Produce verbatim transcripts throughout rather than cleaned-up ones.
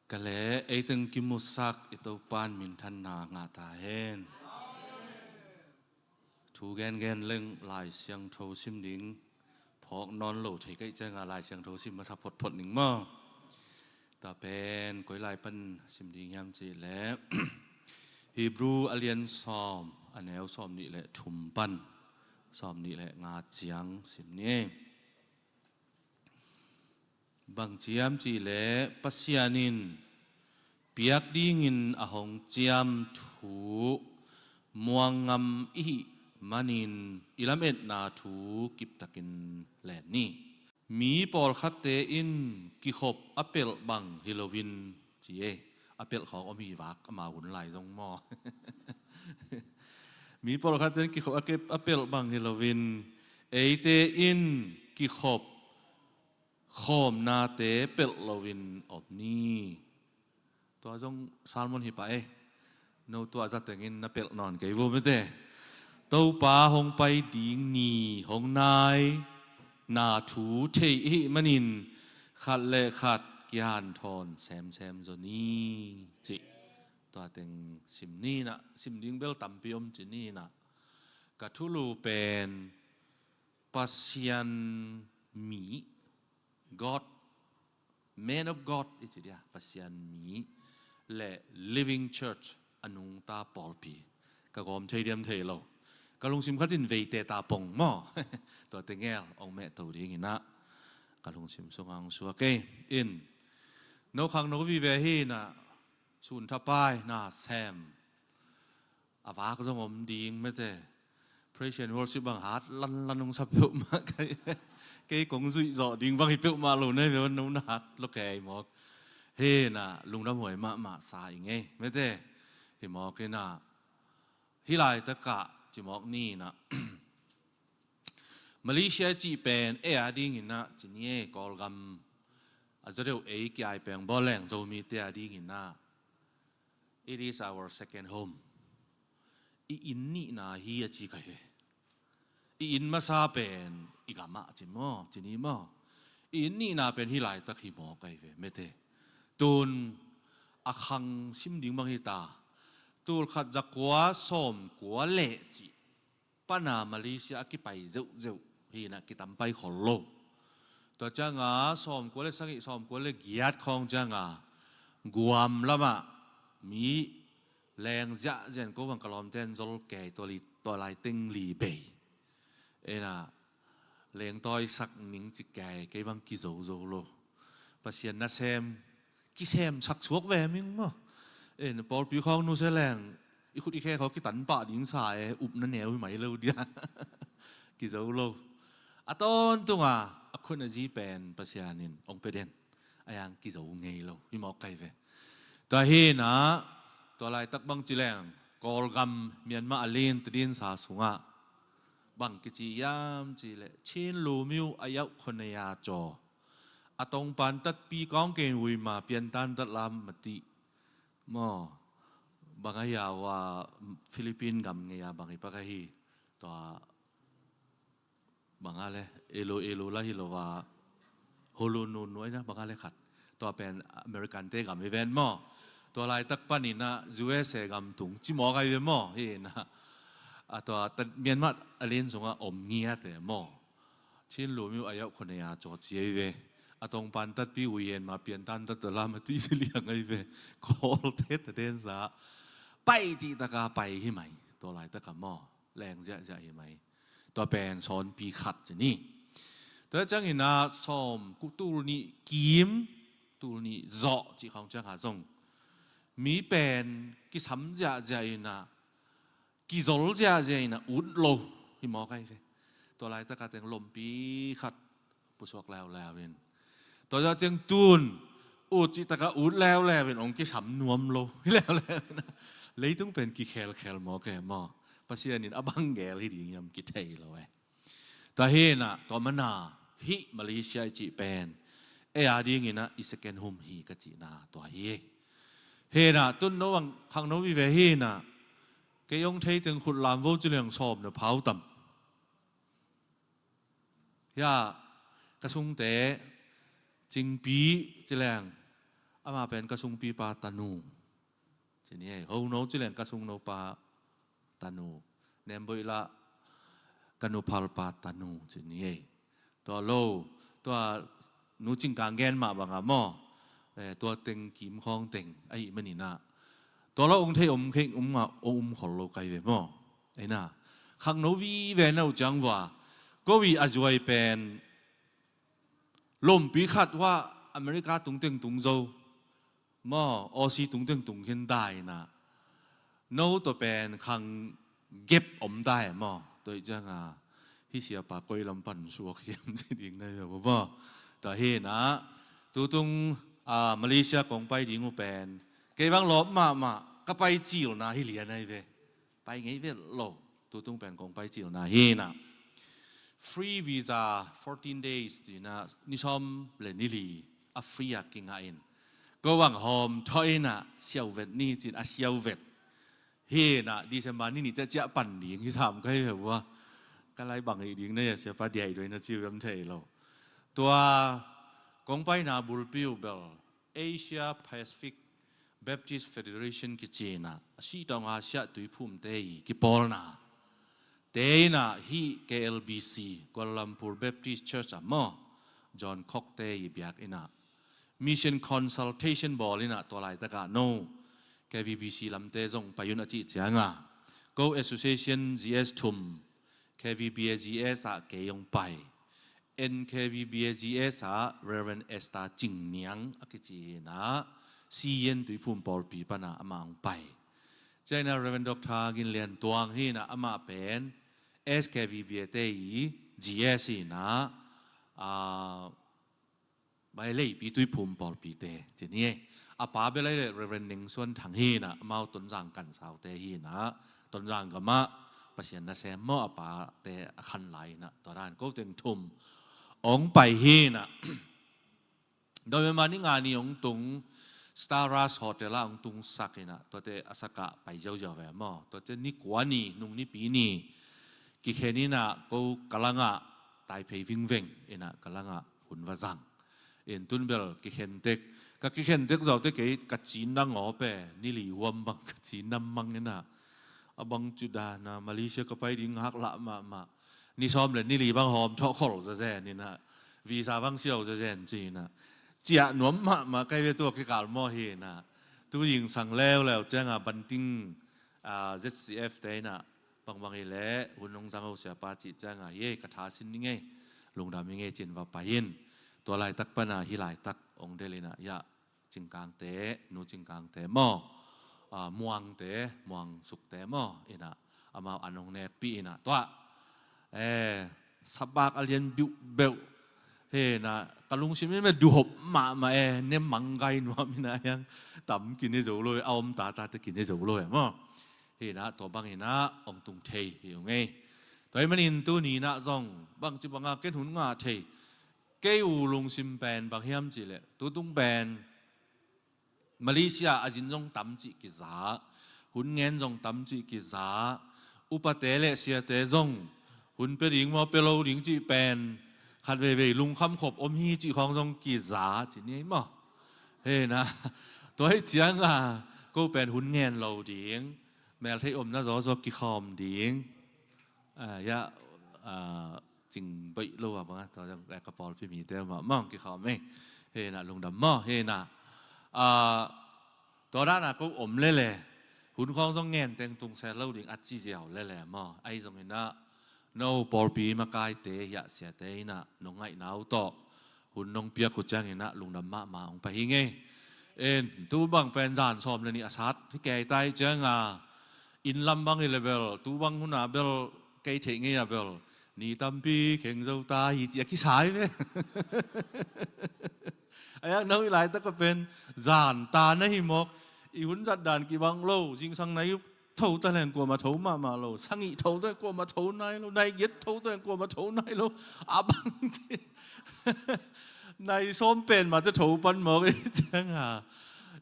Ka le ei teng kimusak i Topa'n minthanna ngah ta hen. Thu gengen leng Lai Siangtho sim ding phawk nawn lo thei ka hih ciangin Lai Siangtho sim masa photphot ning maw. Tua pen koi lai pan sim ding hiam cih leh Hebrew a lian sawm, a neu sawm nih le thum pan sawm nih le nga ciang sim ni. Bang ci hiam cih leh Pasian in piak dingin a hong ciam thu muang ngam i hih manin i lametna thu kiptakin len ni. Mi pawlkhatte in kikhop a pelh bang hi loin ci e. A pelh khawng om hi vak, ama hun lai zong maw. Mi pawlkhatte in kikhop a kep, a pelh bang hi loin eite in kikhop khawmnate pelh loin om ni. Tua zong sermon hi pah e. No tua zatengin na pelh nawn kei vo mete. Topa hong pai ding ni hong nai na thu thei i hih manin khat le khat kihanthawn semsem zaw ni cih. Tua teng sim ni na, sim ding bel tampi om ci ni na. Ka thulu pen Pasian mi, God, man of God i ci dia, Pasian mi le living church, a nungta pawlpi. Ka gawm thei diam thei lo. Ka lungsim khat in veite ta pong maw. Tua tengel ong meh to dingin ah ka lungsim sungah ong suak e. In no khang no vive hi na, sun thapai na sem. A vak zong om ding mete. Praise and worship bang hat lanlan ong sa peuhmah kai. Kei kong zuih zawh ding bang hi peuhmah lo ne ve, no na hat lo kei mawk. Hi na lungdam huai mahmah sa i ngei mete. Hi mawk hi na, hi laitakah ci mawk ni na, Malaysia cih pen ei a dingin ah ci ni e, Kawlgam a zaw deuh ei kiai peng bawl leng Zomite a dingin ah it is our second home. I inn nihna hi a ci kai ve. I inn masa pen i gamah ci maw, ci ni maw. I inn nihna pen hi laitak hi maw kai ve mete. Tun a khang sim ding bang hi ta. Tulkhat zakua sawmkua leh cih pana Malaysia a kipai zeuhzeuh hi na, kitam pai khol lo. Tua cianga sawmkua le sagih, sawmkua le giat khawng cianga Guam lamah mi leng ziahziah in ko bang ka lawmten zol kei, tua lai teng li bei. Ena lengtawi sak ning ci kei, kei bang kizo zo lo. Pasian nasem kisem sak suak ve ming maw. En pawlpi khawng nu se leng i khut i khe khaw kitan pah ding sa e, upna neu hi mai lo dia. Kizo lo. A tawntunga a khun a zi pen Pasian in ong pe den. A yang kizo ngei lo hi mawk kai ve. Tua hi na, tua laitak bang ci leng Kawlgam Myanmar a lin tadin sa sungah bang kici yam ci le Chin Lu Miu a yauh khonaya caw a tongpan tatpi kawng ken wui ma piantan tat lam mati maw. Bang a hiau a Philippine gam ngei a bang i pak ahi. Tua bang a le elo elo la hi lo a holo nunu aina bang a le khat. Tua pen American te gam i ven maw. Tua laitak panin a U S A gam tung ci mawk ai ve maw hi na. A tua Myanmar a lin sungah om ngiat e maw. Chin Lu Miu a yauh khonaya caw ci ai ve. A tongpan tatpi wui hen ma piantan tat lam a ti si liang ai ve. Kawlte taden sa pai cih taka pai hi mai. Tua laitaka maw leng ziahziah hi mai. Tua pen sawnpi khat ci ni. Tua ciangin a sawm ku tul nih kim, tul nih zawh cih khawng cianga zong mi pen kisam ziahziah in a, kizol ziahziah in a ut lo hi mawk ai ve. Tua laitaka teng lompi khat pusuak leuleu in, tua zah teng tun ut cih taka ut leuleu in ong kisam nuam lo hi leuleu in a, leitung pen kikhelkhel mawk e maw. Pasian in a bang gel hi ding hiam kithei lo e. Tua hi na, tua mana hih Malaysia i cih pen ei a dingin a i second home hi ka cihna tua hi. Hi na, tun no bang khang no vive hi na, kei ong thei teng khut lam vo ci leng sawm na phau tam. Hia, ka sungte Cingpi ci leng Amah pen ka sungpipa tanu ci ni ei. Hono ci leng ka sungnopa tanu. Nemboih lah ka nuphalpa tanu ci ni ei. Tua lo, tua Nu Cing Kang gen mah bangah maw, eh, tua teng kimkhawng teng ahih maninah, tua lo ong thei om kheng om ngah, ong um khol lo kai ve maw. Eina khangno vive na uh ciang vua, ko ih a zuai pen lompi khat uah America tungteng tung zo maw, Aussie tungteng tung khin ta inah, no tua pen khang gep om ta e maw. Tua ih cianga hih siapa koi lam pan suak hiam ci ding na hi uh maw. Tua hinah tutung, ah, Malaysia kong pai ding uh pen kei bang lawp mahmah ka pai cilna hi lian ahi ve. Pai ngei vet lo. Tutung pen kong pai cilna hinah, free visa fourteen days cinah, ni sawm le ni li a free a kingah in, ko bang hawm thawh inah siau vet ni cin a siau vet. Hinah December ni ni ciah ciah pan ding hi sam ka hi ve vua. Ka lai bang hi ding na hi a siapa diaih duai na ciu yam thei lo. Tua kong paina bulpi uh bel Asia Pacific Baptist Federation kicinah, a sih tawng a siah tuiphumte ih kipawlna te inah, hih K L B C, Kuala Lumpur Baptist Church ah maw, John Cox te ih biak inah mission consultation bawl inah, tua laitakah no K V B C lamte zong pai un a cih cianga, ko association G S thum, K V B A G S ah kei hong pai. N K V B A G S ah Reverend Esther Cing Niang a kici hinah, Sian tuiphum pawlpi pana amah hong pai. Ciaina Reverend Doctor Gin Lian Tuang hinah, amah pen S K V B A te ih G S hinah, ah, Baileipi tuiphum pawlpite ci ni ei. A pa bel ahi le Reverend Neng Suan Thang hinah, amau Tonzang kansaute hinah, Tonzang gamah Pasian nasem maw a pate a khan lai inah, tua dan ko teng thum ong pai hinah. November ni nga ni ong tung, Star Rush Hotel ah ong tungsak inah, tuate a sakah pai ziauziau ve maw. Tuate ni kua ni, nung nipi ni kikhen inah, ko ka langah Taipei vingveng inah ka langah hun va zang. In tun bel kikhentek, ka kikhentek zawte kei ka cinna ngawp e, ni li huam bang ka cinna mang inah, a bang cih dana Malaysia ka pai ding hak lah mahmah. Ni sawm le ni li bang hawm thawh khol zazen inah, visa bang siau zazen ci inah, ciah nuam mahmah kai ve tua kikal maw hinah. Tu zingsang leuleu cianga banting, ah, Z C F te inah, bangbang hi leh hun hong zang ho siapa cih cianga, hi ei ka tha sin ni ngei, lungdam hi ngei cin va pai in. Tua laitak pana hih laitak ong del inah, ya, Cingkangte, Nu Cingkangte maw, ah, Muangte, Muang Sukte maw inah, amau an hong nekpih inah, tua, eh, sabak a lian biuhbeuh hinah, ka lungsim in me duhop mahmah e, ne manggai nuam inah, hiang tam kine zo lo e, a om tatate kine zo lo e maw. Hinah tua bang inah ong tung thei hi ung ei. Tua hi manin tuni inah zong bangci banga ken hun ngah thei kei uh lungsim pen bang hiam cihleh, tutung pen Malaysia a zin zong tam cih kiza, hun ngen zong tam cih kiza, upate le siate zong hun pia ding maw, pia lo ding cih pen khat veivei lungkham khop om hi cih khawng zong kiza ci ni ei maw. Hinah, tua hi cianga ko pen hun ngen lo ding, meltheih omna zawzaw kikhawm ding. Ah, ya, ah, Cing Boih lo a bang a, tua, eh, ka pawlpi mite mah mah kikhawm ei. Hinah lungdam maw, hinah, ah, tua dana ko om lele, hun khawng zong ngen teng tung se lo ding a ci ziau lele maw. Ahi zong inah, no pawlpi makaite, hiah siate inah nong ngaihna uh tawh hun nong piak uh ciang inah lungdam mahmah ong pai hi ngei. En, tu bang pen zan sawm le nih a sat hi kei tai cianga, inn lam bang hi le bel, tu bang huna bel kei theih ngei a bel, ni tampi kheng zo ta hi ci a kisai ve. A yak no i laitak a pen zan ta na hi mawk, i hun zat dan kibang lo, zingsang nai tho ta leng kuama tho mahmah lo, sangih tho ta leng kuama tho nai lo, nai giat tho ta leng kuama tho nai lo, a bang ci. Nai sawm pen mah te tho pan mawk i cianga,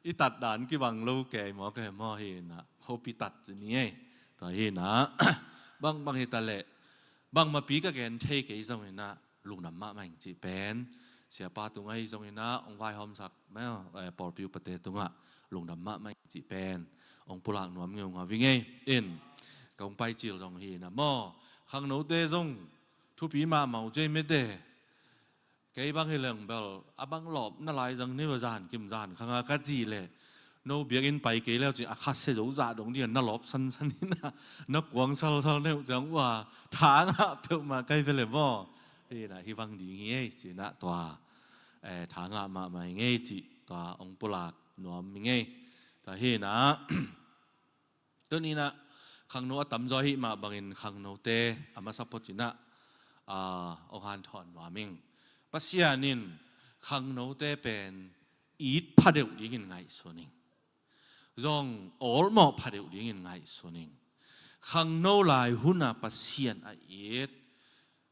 i tat dan kibang lo kei mawk e maw hinah, khuapi tat ci ni ei. Tua hinah, bangbang hi ta leh, bangmahpi ka gen thei kei zong inah, lungdam mahmah ing cih pen Siapa tungah hi zongin ah hong vaihawmsak, eh, pawlpi upate tungah lungdam mahmah ing cih pen hong pulak nuam ngeungau ing ei. In ka hong pai cil zong hi na maw, khangnote zong thupi mahmah uh cei mete. Kei bang hi leng bel a bang lawp na lai zang ni va zan kim zan khanga ka cih leh, no biakinn pai kei leu cin a khasia zo zah dong ding a na lawp sansan in ah na kuang salsal neuh ciang uh a, tha ngah peuhmah kai ve le maw. Hi na, hi bang ding hi ei cin ah tua, eh, tha ngah mahmah ing ei cih tua hong pulak nuam ing ei. Tua hi na, tuni in ah khangno a tamzaw ahih mah bangin khangnote a masa phot in ah, ah, hong hanthawn nuam ing. Pasian in khangnote pen it pha deuh dingin ngaihsun ing. Zong awlmawh pha deuh dingin ngaihsun ing. Khangno lai hun a Pasian a it,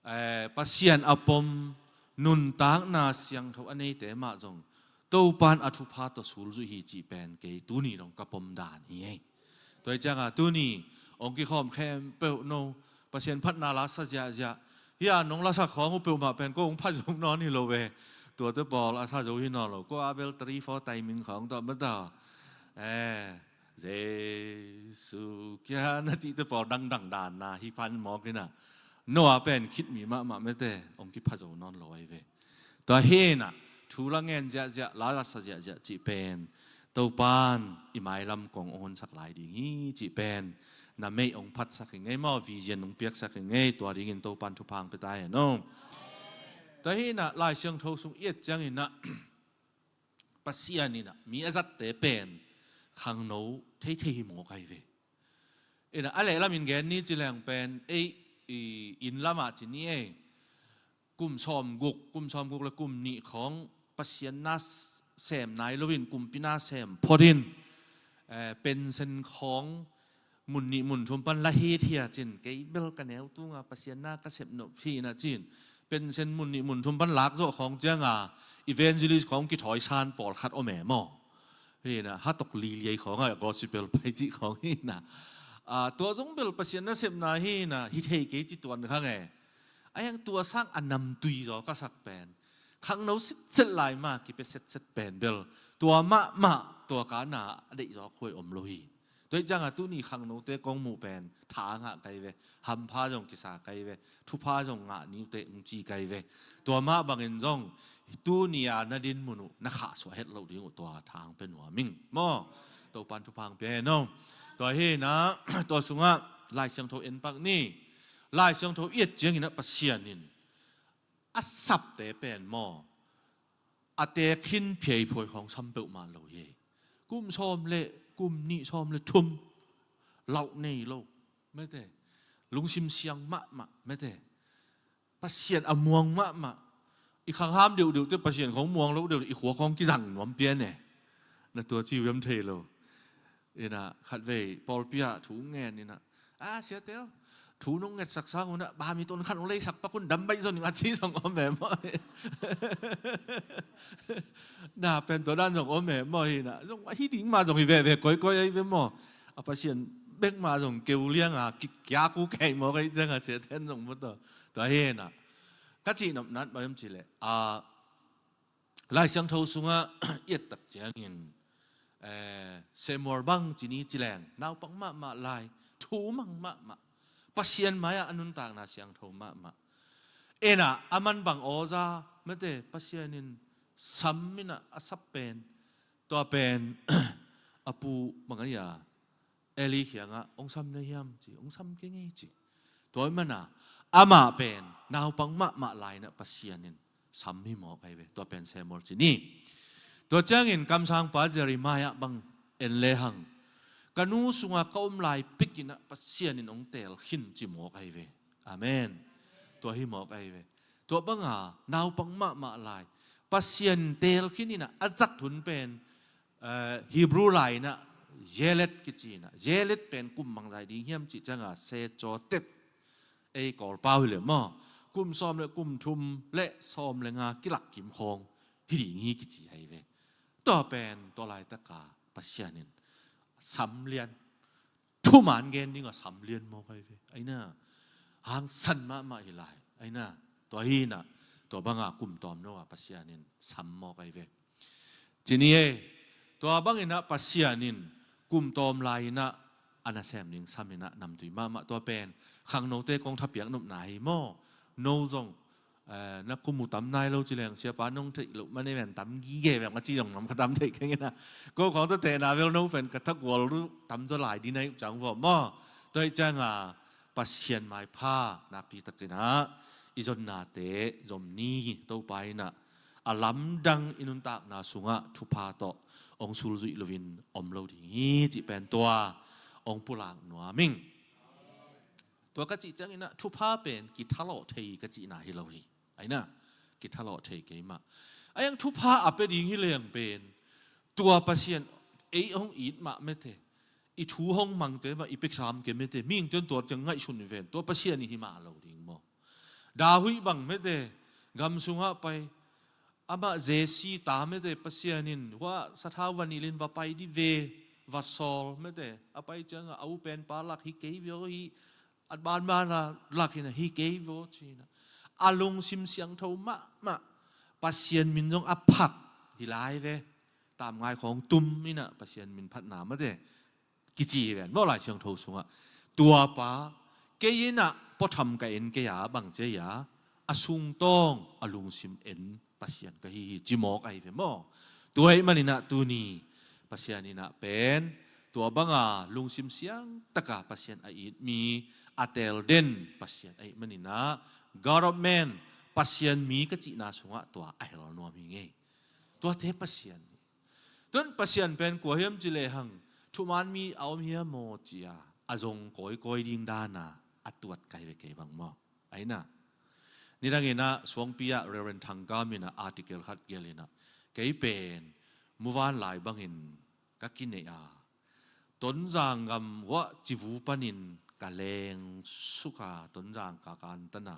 eh, Pasian a pom, nuntakna siangtho a neite mah zong Topan a thupha tawh sulzuih hi cih pen kei tuni dong ka pom dan hi ei. Tua hi cianga tuni hong kikhawm khempeuh no Pasian phatna la sa ziahziah. Hi a nong la sa khawng uh peuhmah pen ko hong pha zo nawn hi lo ve. Tuate pawl a sa zo hi nawn lo. Ko a bel three four timing khawng tawh mata, eh, Jesu kia na cihte pawl dangdang dan na hi phan mawk in ah, no a pen khitmi mahmah mete hong kipha zo nawn lo ahi ve. Tua hi in ah thu la ngen ziahziah, la la sa ziahziah cih pen Topan i mailam kong hong honsak lai ding hi cih pen na meih hong phatsak ing ei maw, vision hong piaksak ing ei. Tua dingin Topan thupha hong pia ta hen aw. Tua hi in ah Lai Siangtho sung i et ciangin ah Pasian in ah mi a zatte pen khangno theithei hi mawk ahi ve. In ah a lehlamin gen ni ci leng pen ei, i, inn lamah ci ni ei. Kum sawmguk, kum sawmguk le kum nih khawng Pasian na s-, sem nai loin kumpi na sem phot in, eh, pension khawng mun nih mun thum pan la hithiat in, kei bel ka neu tunga Pasian na ka sep nop hi na cin, pension mun nih mun thum pan lak zawh khawng cianga evangelist khawng kithawisan pawlkhat om e maw. Hi na, hatok liliai khawng a gospel pai cih khawng hi na. Ah, tua zong bel Pasian na sepna hi na, hi thei kei ci tuan khang e. A hiang tua sang a namtui zaw ka sak pen khangno sitset lai ma kipia setset pen bel tua mahmah tua kana a deih zaw khuai om lo hi. Tua hi cianga tuni khangnote kong muh pen tha ngah kai ve, hampha zong kisa kai ve, thupha zong ngah ni uh teh hong ci kai ve. Tua mah bangin zong tuni a na din mun uh na khahsuah het loh ding uh tua tha hong pia nuam ing maw. Topan thupha hong pia hen aw. Tua hi na, tua sungah Lai Siangtho en pak ni. Lai Siangtho i et ciangin ah Pasian in a sapte pen maw, a teek khin phiaiphuai khawng sam peuhmah lo hi. Kum sawm le, kum nih sawm le thum, lauh nei lo mete, lungsim siang mahmah mete, Pasian a muang mahmah. I khangham deuhdeuhte Pasian khawng muang lo deuh, i khua khawng kizang nuam pian e. Na tua ci uh hiam thei lo. In ah khatvei pawlpi ah thu ngen in ah, a, siate aw, thu nong ngetsak sang un ah bami ton khat nong leisak pak un dam baih zaw ning a ci zong om e maw. Na pen tua dan zong om e maw hi na. Zong a hi ding ma zong hi veve koikoi ahi ve maw. A Pasian bek ma zong keu lianga kikiak uh kei maw, kei cianga siaten zong maw tua. Tua hi na. Ka cihnopna bang hiam cih leh, a, Lai Siangtho sungah i et tak ciangin, eh, Samuel bang ci ni ci leng, naupang mahmah lai, thumang mahmah, Pasian mai-ah a nuntakna siangtho mahmah. En ah a man bang awza mete, Pasian in sam in ah a sap pen, tua pen a pu bang a hi a, Eli kiangah, hong sam na hiam ci, hong sam keng ei ci. Tua ahih manin amah pen naupang mahmah lai-in ah Pasian in sam hi mawk ahi ve. Tua pen Samuel ci ni. Tua ciangin kamsangpa Jeremiah bang en lehang, ka nu sungah ka om lai pek in ah Pasian in hong teel khin ci mawk ahi ve. Amen. Tua hi mawk ahi ve. Tua banga naupang mahmah lai Pasian teel khin in ah a zat hun pen, eh, Hebrew lai-in ah Yelet kici in ah, Yelet pen kum bangzah ding hiam cih ciangah se caw tet, ei Kawlpau hi leh maw, kum sawm le kum thum le sawm le nga kilak kim khawng hi ding hi kici ahi ve. Tua pen tua laitaka Pasian in sam lian, thuman gen dingah sam lian mawk ahi ve. Ahi na, hangsan mahmah hi lai. Ahi na, tua hi na, Tua banga kum tawm no a Pasian in sam mawk ahi ve. Ci ni e, tua bangin ah Pasian in kum tawm lai-in ah a nasem ding sam in ah namtui mahmah, tua pen khangnote kong thapiak nopna hi maw. No zong, eh, na kum uh tam nai lo ci leng, siapa nong theih loh man ei ven tam gige veng a ci zong nam kha tam theih keng in ah. Ko khawng tawh tehna vel no pen ka thakual uh tam zaw lai ding na hi uh cang vua maw. Tua hi cianga Pasian maipha nakpi takin ah i zonnate zom ni, Topa in ah a lamdang i nuntakna sungah thupha tawh hong sulzuih loin om lo ding hi cih pen tua hong pulak nuam ing. Tua ka cih ciangin ah thupha pen kithalawh thei ka cihna hi lo hi. Aina, kithalawh thei keimah. A iang thupha a pia ding hi leng pen tua Pasian ei hong it mah mete, i thu hong mangte mah i pek sam ke mete, mihingte in tua ciang ngaihsun hi ven, tua Pasian in hi mah lo ding maw. David bang mete, gam sungah pai, amah Jesse ta mete, Pasian in hua sathau va nilhin va pai di ve, va sawl mete, a pai ciangah a u penpa lak hi kei ve aw hi, a banbana lak hi na hi kei ve aw ci na. A lungsim siangtho mahmah, Pasian min zong a phat hi lai ve. Tamngai khawng tum in ah Pasian min phatna mate kici hi ven maw Lai Siangtho sungah. Tua pa, kei in ah puatham ka en kei a, bang ci a, a sungtawng a lungsim en Pasian ka hi hi ci mawk ahi ve maw. Tua ahih manin ah tuni Pasian in ah pen tua banga lungsim siangtaka Pasian a it mi, a teel den Pasian ahih manin ah God of man, Pasian mi ka cihna sungah tua a hel nuam hi ngei. Tuate Pasian hi. Tun Pasian pen kua hiam ci lehang, thuman mi a om hiam maw ci a, a zong kawikawi ding dana a tuat kai ve kei bang maw. Aina, nidangin ah suangpi ah Reverend Thangkam in ah article khat gelh in ah, kei pen muvanlai bangin ka kineih a, Tonzang gam uah civu panin ka leng suka, Tonzang ka kantana,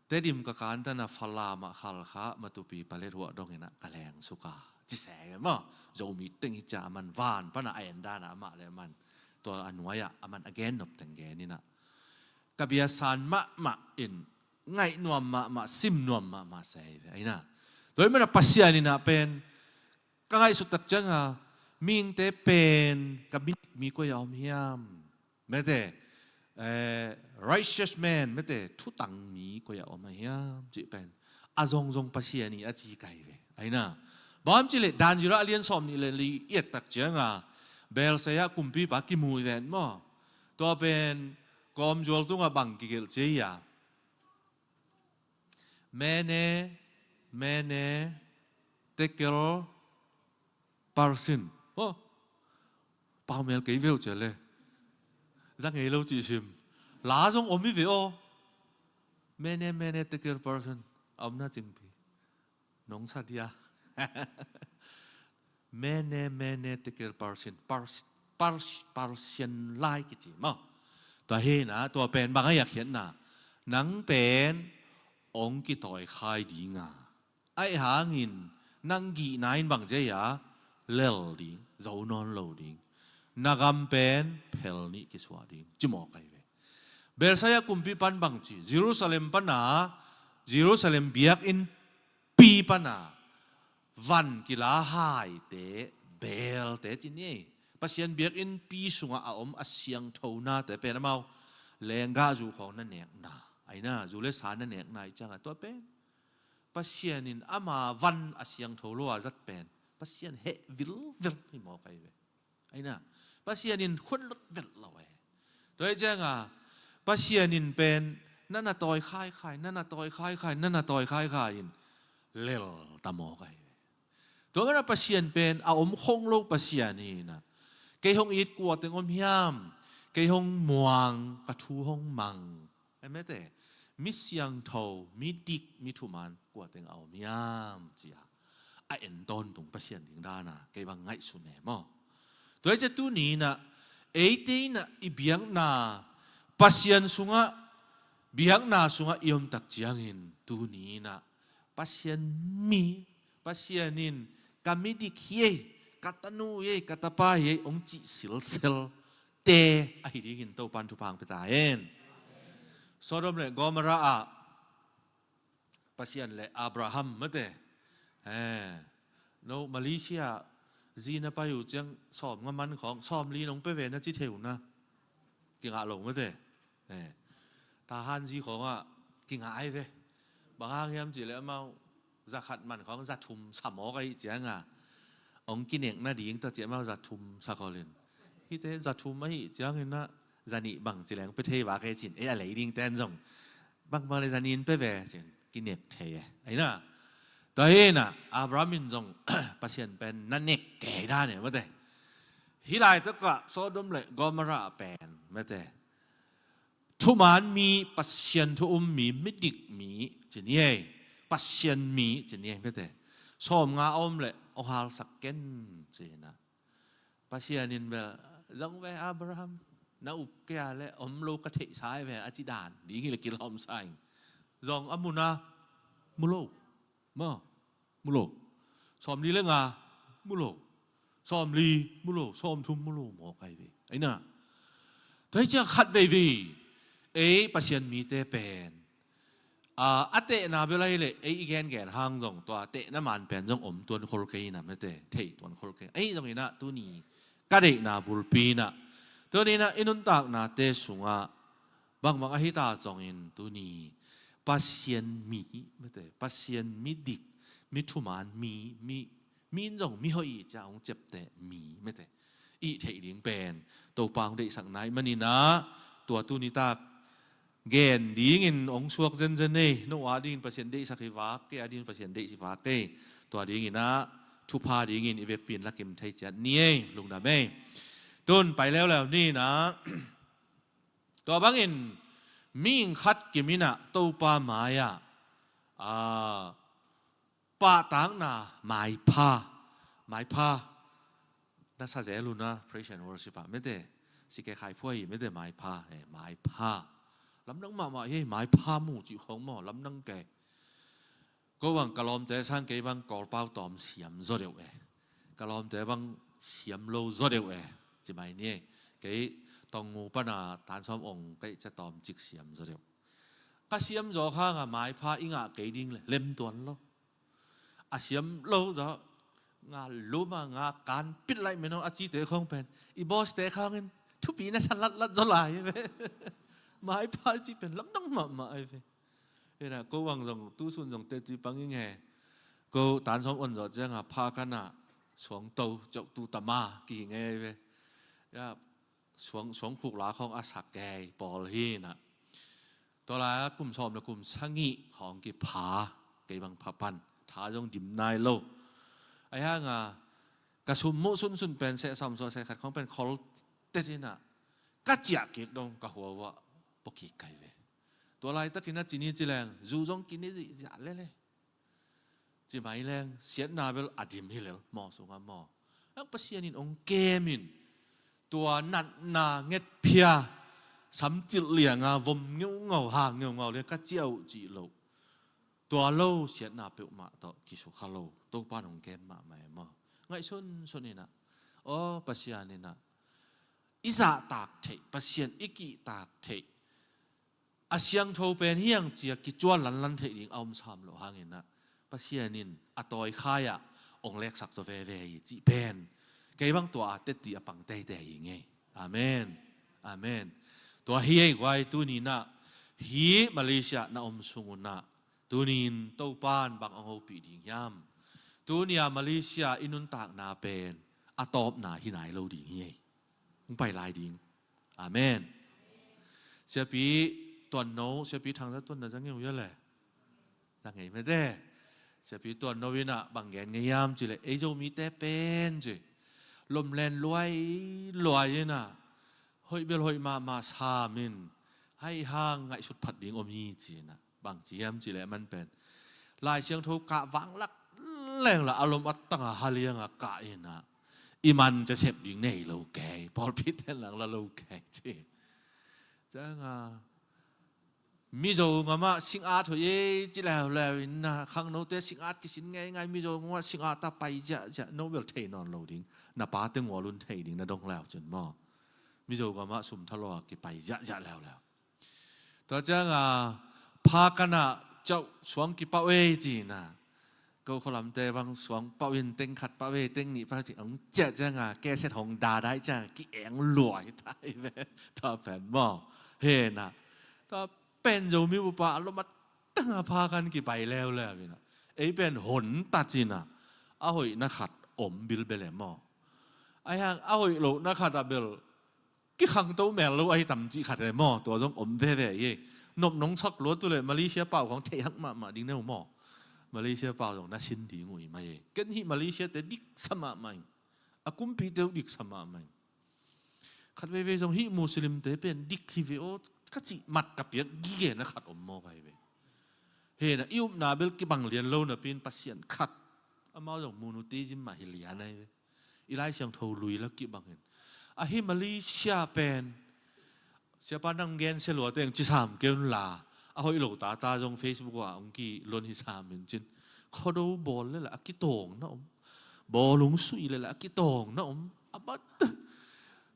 Tedim ka kantana, Falam ah, Khalkha, Matupi, Paletwa dongin ah ka leng suka ci seng e maw. Zomi teng hi cia, aman van pana a en dana amah le aman tua a nuai-ah aman a gen nop teng gen in ah, ka biasan mahmah in, ngaih nuam mahmah, sim nuam mahmah sa hi ve. Aina, tua ahih manin ah Pasian in ah pen ka ngaihsut tak cianga, mihingte pen ka midik mi koi a om hiam? Mete, eh, righteous man, mete, thutang mi koi a om a hiam cih pen a zongzong Pasian hi a ci kai ve. Aina, bang ci leh Dan Zira a lian sawm nih le li i et tak cianga, Belsai ah kumpipa kimu i ven maw. Tua pen kawmzual tungah bang kigelh ci a, Mene, mene, tekel, parsin. Oh, paumel kei veu cia le. Zang ei lo cih sim. La zong om i ve aw. Mene, mene, tekel, parsin. A omna cingpi. Nong sa dia. Mene, mene, tekel, parsin, pars-, pars-, Parsian lai kici maw. Tua hi na, tua pen bang a yak hiatna, nang pen ong kitawi khai dinga, aih hangin nang gihna in bang ci a, lel ding, zo nawn lo ding. Na gam pen phel nih kisuah ding, ci mawk ahi ve. Belsai ah kumpipan bang ci, Jerusalem pana, Jerusalem biakinn pi pana van kila haite, belte ci ni. Pasian biakinn pi sungah a om a siangtho nate pen amau lenggah zu khawng na nekna, aina, zu le sa na nekna i cianga tua pen Pasian in ama van a siangtho lo a zat pen Pasian heh vilvel hi mawk ahi ve. Aina, Pasian in khun lot velh lo e. Tua hi cianga Pasian in pen na na tawi khaikhai, na na tawi khaikhai, na na tawi khaikhai in lel ta mawk ahi ve. Tua mana Pasian pen a om khong lo Pasian hi na. Kei hong it kua teng om hiam? Kei hong muang, ka thu hong mang. Ai mete, mi siangtho, mi dik, mi thuman kua teng a om hiam ci a, a en tawntung Pasian ding dana kei bang ngaihsun e maw. Tua hi cia tuni in ah, eite in ah i biakna, Pasian sungah, biakna sungah i om tak ciangin tuni in ah Pasian mi, Pasian in ka midik hi ei, ka tanu hi ei, ka tapa hi ei, ong cih silsel te ahi dingin Topan thupha hong pia ta hen. Sodom le Gomorrah ah Pasian le Abraham mate. Eh, no Malaysia zi na pai uh ciang sawm nga man khawng sawm li nong pe ve na ci thei uh na. Kingah lo mate. Eh, Tahan zi khawngah kingah ai ve. Bang hang hiam cih leh amau za khat man khawng za thum sa mawk ahi cianga ong kinek nading tawh ci amau za thum sa khawlin. Hite za thum ahi ciangin ah za nih bang ci leng pe thei vak he cin. Eh, a lei ding ten zong bang bang le za nih in pe ve cin kinek thei e. Ahi na. Tua hi na Abraham in zong Pasian pen na nek kei dan e mate. Hih laitakah Sodom le Gomorrah pen mate. Thuman mi, Pasian thu um mi, midik mi ci ni ei. Pasian mi ci ni ei mate. Sawm nga a om le ong halsak ken ci na. Pasian in bel zong ve Abraham, na up kei a le om lo ka theihsa ve a ci dan ding hi le kilawm sa ing. Zong a mu na mu lo. Maw, mu lo. Sawm li le nga mu lo. Sawm li mu lo, sawm thum mu lo mawk ai ve. Ahi na. Tua hi ciang khat veivei ei Pasian mite pen a, a tehna bel ahi le ei i gengen hang zong tua tehna man pen zong om tuan khol kei na mate, thei tuan khol kei. Ahi zongin ah tuni ka deihna bulpi in ah tuni in ah i nuntaknate sungah bangbang ahi ta zongin tuni Pasian mi mate, Pasian midik, mi thuman mi, mi, mi in zong mi hoih i cia hong ciapteh mi mate i theih ding pen Topa hong deihsakna i manin ah tua tuni tak gen dingin hong suak zenzen ei. No a dingin Pasian deihsak hi vak kei, a dingin Pasian deih hi vak kei. Tua dingin ah thupha dingin i vekpi in lakim thei ciat ni ei, lungdam ei. Tun pai leuleu ni in ah tua bangin mihing khat kim in ah Topa mai-ah a, pahtakna maipha, maipha na sa zel uh na praise and worship ah mate. Si ke khai phua hi mate, maipha, eh, maipha. Lamdang mahmah hi, maipha mu cih khawng maw, lamdang kei. Ko bang ka lawmte sang kei bang Kawlpau tawm siam zaw deuh e. Ka lawmte bang siam lo zaw deuh e. Ci mai ni e. Kei Tawngngu pana Tansawm ong kei cia tawm cik siam zaw deuh. Ka siam zaw khang a maipha i ngah kei ding le lem tuan lo. A siam lo zaw nga lum a nga kan pit laih meno a cite khawng pen i boss te khangin thupi na sa latlat zaw lai ve. Maipha i cih pen lamdang mahmah ai ve. Hi na, ko bang zong tusun zong teci pang ing he. Ko Tansawm on zawh cianga pha kana suangto ceuhtu tama kihi ngei ve. Ya, suang, suangkhuk la khawng a sak kei pawl hi na. Tua lai-a kum sawm le kum sagih khawng kipha, kei bang pha pan tha zong dim nai lo. Ahi hanga ka sum muh sunsun pen seh sawm suah seh khat khawng pen khol tet hi na. Ka ciah kik dong ka huauah pua kik kai ve. Tua laitakin a cini ci leng zu zong kini zihziah lele. Ci mai leng siatna bel a dim hi lel maw, sungah maw. Ang Pasian in ong kem in tua natna ngetphia samcilh lianga vom ngeungau ha ngeungau le ka ciah uh cih loh. Tua lo siatna peuhmah tawh kisukha lo Topa in ong kem mahmah e maw. Ngaihsun sun in ah aw Pasian in ah i zahtak theih, Pasian i kihtak theih a siangtho pen hiang cia kicual lanlan theih ding a om sam loh hangin ah Pasian in a tawikhai-ah ong leksak zaw veve hi cih pen kei bang tua a tetti a pang teitei hi ngei. Amen. Amen. Tua hi ei guai, tuni in ah hi Malaysia na om sungun ah tuni in Topa in bang ong hopih ding hiam? Tuni a Malaysia i nuntakna pen a tawpna hi nai lo ding hi ei. Hong pai lai ding. Amen. Siapi Tuanno, Siapi Thangza Tuanno za ngei uh ia le? Za ngei mete. Siapi Tuanno in ah bang gen ngei hiam cih leh ei Zomite pen ci lomlen luai luai in ah hoih bel hoih mahmah sam in hai hang ngaihsut phat ding om hi ci in ah. Bang ci hiam cih leh a man pen Lai Siangtho kah vanglak leng la a lom a tanga halianga kah in ah i man cia sep ding nei lo kei, pawlpi ten lang la lo kei ci. Cianga Mizo ngamah singat hoih ei ci leuleu in ah khangnote singat kisin ngeingai, Mizo ngamah singat a pai ziahziah, no bel thei nawn lo ding, na pate ngual un thei ding na dong leu cin maw. Mizo ngamah sum thalua kipai ziahziah leuleu. Tua cianga pha kanah cauh suang kipauh ei ci-in ah, ko khualamte bang suang pauh in teng khat pauh ei, teng nih pauh ci-in hong ciah ciangin ah, keset hong dadai ciangin ah ki-eng lua hi ta hi ve. Tua pen maw, hena, tua pen Zomi upa a lom a tang a pha khan kipai leuleu in ah, ei pen hon tat in ah, a hoihna khat om bilbel e maw. Ahi hang a hoih lohna khat ah bel kikhangto mel lo ahi tam cih khat e maw, tua zong om veve hi. Nop nong sak lua tu leh Malaysia pau khong theih hak mahmah ding neu maw. Malaysia pau zong na sin ding uh hi mai hi. Ken hih Malaysia te diksa mahmah ing. A kumpite uh diksa mahmah ing. Khat veivei zong hih Muslim te pen dik hi ve aw ka cih mat ka piak gige na khat om maw ka hi ve. Hena, i upna bel kibang lian lo napi in Pasian khat, amau zong monotheism mah hi lian ahi ve. I Lai Siangtho lui la kibang in. Ahi Malaysia pen, siapa nang gen sia lua teng ci sam kei un la, a hoih lo tata zong Facebook ah hong kilon hi sam in cin. Khuado bawl le la a kitawng na om. Bawlung suih le la a kitawng na om. A bat.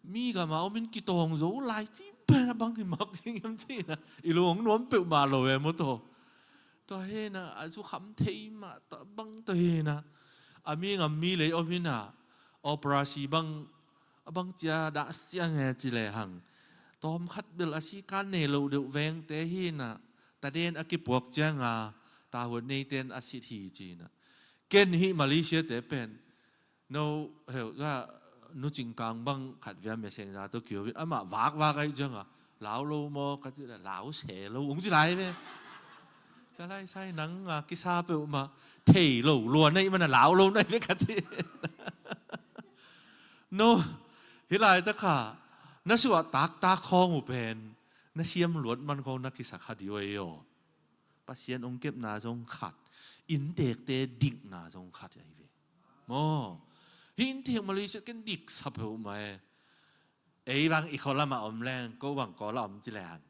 Mi gam a om in kitawng zo lai ci pen a bang hi mawk ding hiam ci na. I lung nuam peuhmah lo e maw taw. Tua hena a zukham thei mah ta bang tua hena. A mi ngam mi lei om hina. Operasi bang, a bang cia dah siang e ci le hang. Tawm khat bel a si kan nei lo deuh vengte hina. Taden a kipuak cianga, tahuan neiten a sit hi ci na. Ken hih Malaysia te pen, no, heu, za, Nu Cing Kang bang khat via messenger tawh kiovin, amah vakvak ahi cianga, lau lo maw ka ci la, lau se lo, ung ci lai ve. Ka lai sai nang a kisa peuhmah, thei lo, lua nei mana lau lo nei ve ka ci. No, hih lai takha, na suah taktak khawng uh pen, na siam luat man khawng na kisa kha di oi aw. Pasian hong kepna zong khat, inntekte dikna zong khat ahi ve. Maw, hih inntek Malaysia ken diksa peuhmah e. Ei bang i khualamah om leng, ko bang kawla om ci leng.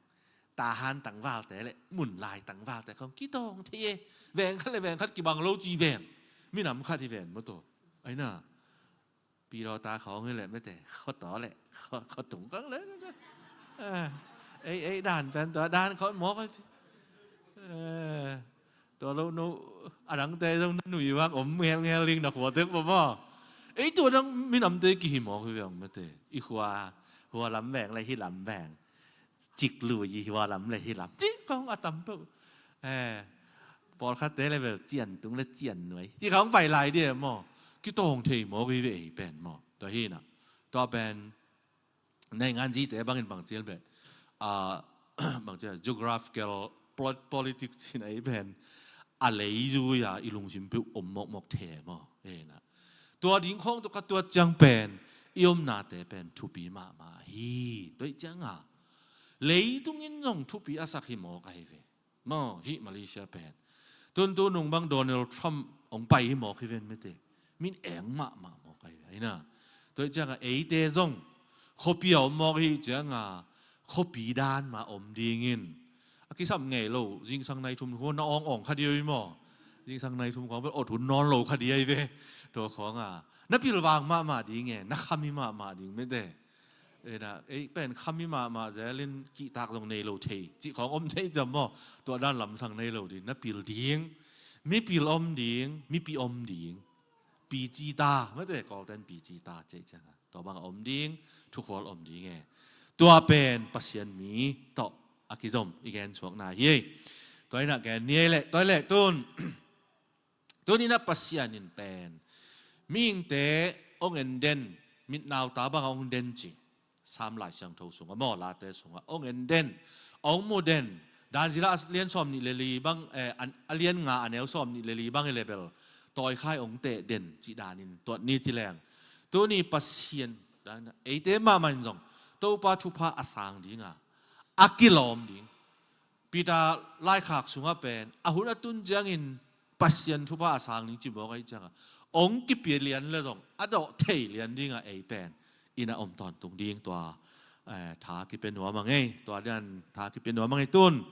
Tahan tangvalte le, mun lai tangvalte khong kitawng thei e. Veng khat le veng khat kibang lo ci veng. Minam khat hi ven maw taw. Aina. Pidawta khawng hi leh mete, khuataw le, khua, khuatung kang le. Eh, ei, ei dan pen tua dan khawng mawk ai. Eh, tua lo no, a dangte zong na nui vang om ngelngel ding na khua tek pa maw. Ei tua dang minamte kihi mawk hi veng mete. I khua, hua lam veng le hih lam veng. Cik lui i hua lam le hih lam. Cik khawng a tam peuh. Eh, pawlkhatte le bel cian tung le cian nuai. Cik khawng pai lai dia maw. Kitawng thei mawk hi ve ei pen maw. Tua hi na. Tua pen, naingan zite bangin bang cial beh. Ah, bang cial, geographical pol-, politics cin ei pen. A lei zui a i lungsim peuh om mawkmawk thei maw. Ei na. Tua ding khawng tua ka tuat ciang pen. I omnate pen thupi mahmah hi. Tua i ciang a. Leitungin zong thupi a sak hi mawk ahi ve. Maw, hih Malaysia pen. Tun tu nung bang Donald Trump hong pai hi mawk hi ven mete. Min eng mahmah mawk ahi ve. Aina. Tua i ciang a eite zong. Khuapi a om mawk hi ciang a. Khuapi dan mah om dingin. A kisam ngei lo. Zingsang nai thum khua na awng awng kha di oi maw. Zingsang nai thum khua bel ot hun nawn lo kha di ahi ve. Tua khawng a. Na pilvang mahmah ding e. Na khami mahmah ding mete. Ei na, ei pen khami mahmah zelin kihtak zong nei lo thei. Cih khawng om thei ciam maw. Tua dan lamsang nei lo ding. Na pil ding. Mi pil om ding. Mi pi om ding. Pi ci ta. Mete kawlten pi ci ta. Cih ciang a. Tua bang a om ding. Thukhual om ding e. Tua pen Pasian mi tawh a kizom. I gen suakna hi ei. Tua ina gen ni ei leh. Tua i leh tun. Tuni na Pasian in pen. Mihingte hong en den, mitnauta bang a hong den ci. Sam Lai Siangtho sungah, maw late sungah. Hong en den, hong mu den. Dan zila a lian sawm nih le li bang, eh, an, a lian nga a neu sawm nih le li bang i le bel. Tawikhai hong teh den, ci danin, tuat ni ci leng. Tuni Pasian, dan, eite mahmah in zong. Topa thupha a sang ding a. A kilawm ding. Peter laikhak sungah pen, a hun a tun ciangin Pasian thupha a sang ding ci mawk ahi ciangah. Ong kipia lian le zong, a dawh thei lian dingah ei pen. Ina om tawntung ding tua, eh, tha kipia nuam a ngei, tua lian tha kipia nuam a ngei tun.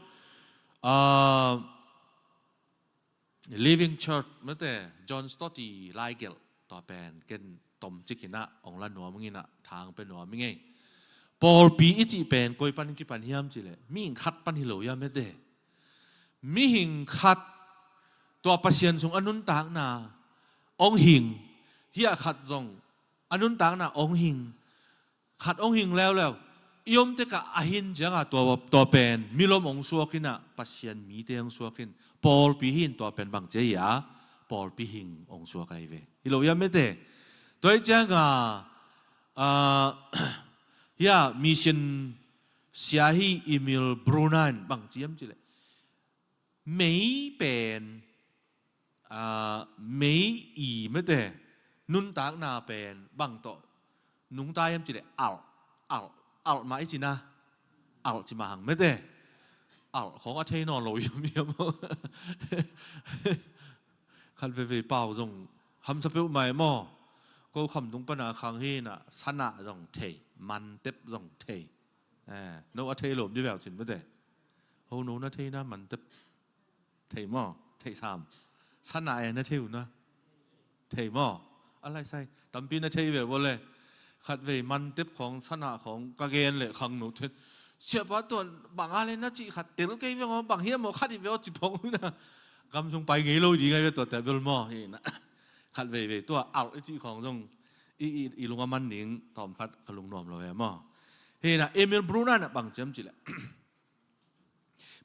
Ah, Living Church, mete, John Stott i laigelh, tua pen, ken tomcik hinah, ong la nuam hinah, thang pe nuam hi ngei. Pawlpi i cih pen, koi pan kipan hiam cih leh, mihing khat pan hi lo hiam mete. Mihing khat tua Pasian sung a nuntakna ong hing, hiah khat zong a nuntakna ong hing, khat ong hing leuleu i om tekah a hin ciangah tua, tua pen milom ong suak inah Pasian mite ong suak in, pawlpi hin tua pen bang cia hi a, pawlpi hing ong suak ahi ve. Hi lo hiam mete? Tua hi ciangah, ah, hiah mission sia hi Emil Brunner in bang ciam cileh, mei pen, ah, mei i mete, nuntakna pen bang tawh nungta hiam cileh, alh, alh, alh mah i cina, alh ci mah hang mete. Alh khong a thei nawn lo hiam hiam. Khat veivei pau zong hamsa peuh mai maw. Ko khamtung pana khang hinah sanah zong thei, mantep zong thei. Eh, no a thei lom di veu cin mete. Ho no na thei na mantep. Thei maw? Thei sam. Sana e na thei uh na. Thei maw? A lai sai. Tampi na thei ve vole. Khat vei mantep khong, sana khong ka gen le khang no then. Siapa tuan bang a le na ci khat tel kei ve maw, bang hiam maw khat i ve aw ci phong na. Gam sung pai ngei lo di ngai ve tua tabel maw. Hi na. Khat veivei tua alh i ci khong zong i, i, i lung a man ding tawm khat ka lung nuam lo ve maw. Hi na Emil Brunner na bang ciam cileh.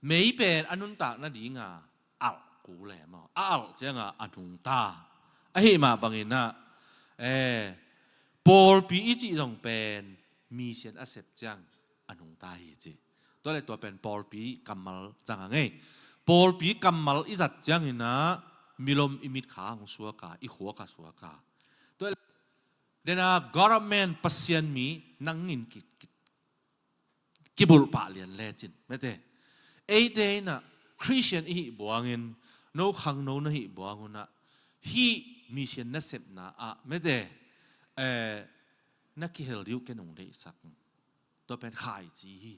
Mei pen a nuntak nadinga alh kul e maw. A alh cianga a nungta. Ahi mah banginah, eh, pawlpi i cih zong pen mission a sep ciang a nungta hi ci. Tua le tua pen pawlpi kammal cang a ngei. Pawlpi kammal i zat cianginah milom i mitkha hong suaka, i khuaka suaka. Tua le dena government Pasian mi nangin ki, ki, kibulh pah lian lecin mete. Eite inah Christian i hih buangin, no khang no na hih buangunah hih mission nasepna ah mete, eh, na kihel diuh ke nung deihsak. Tua pen khaici hi.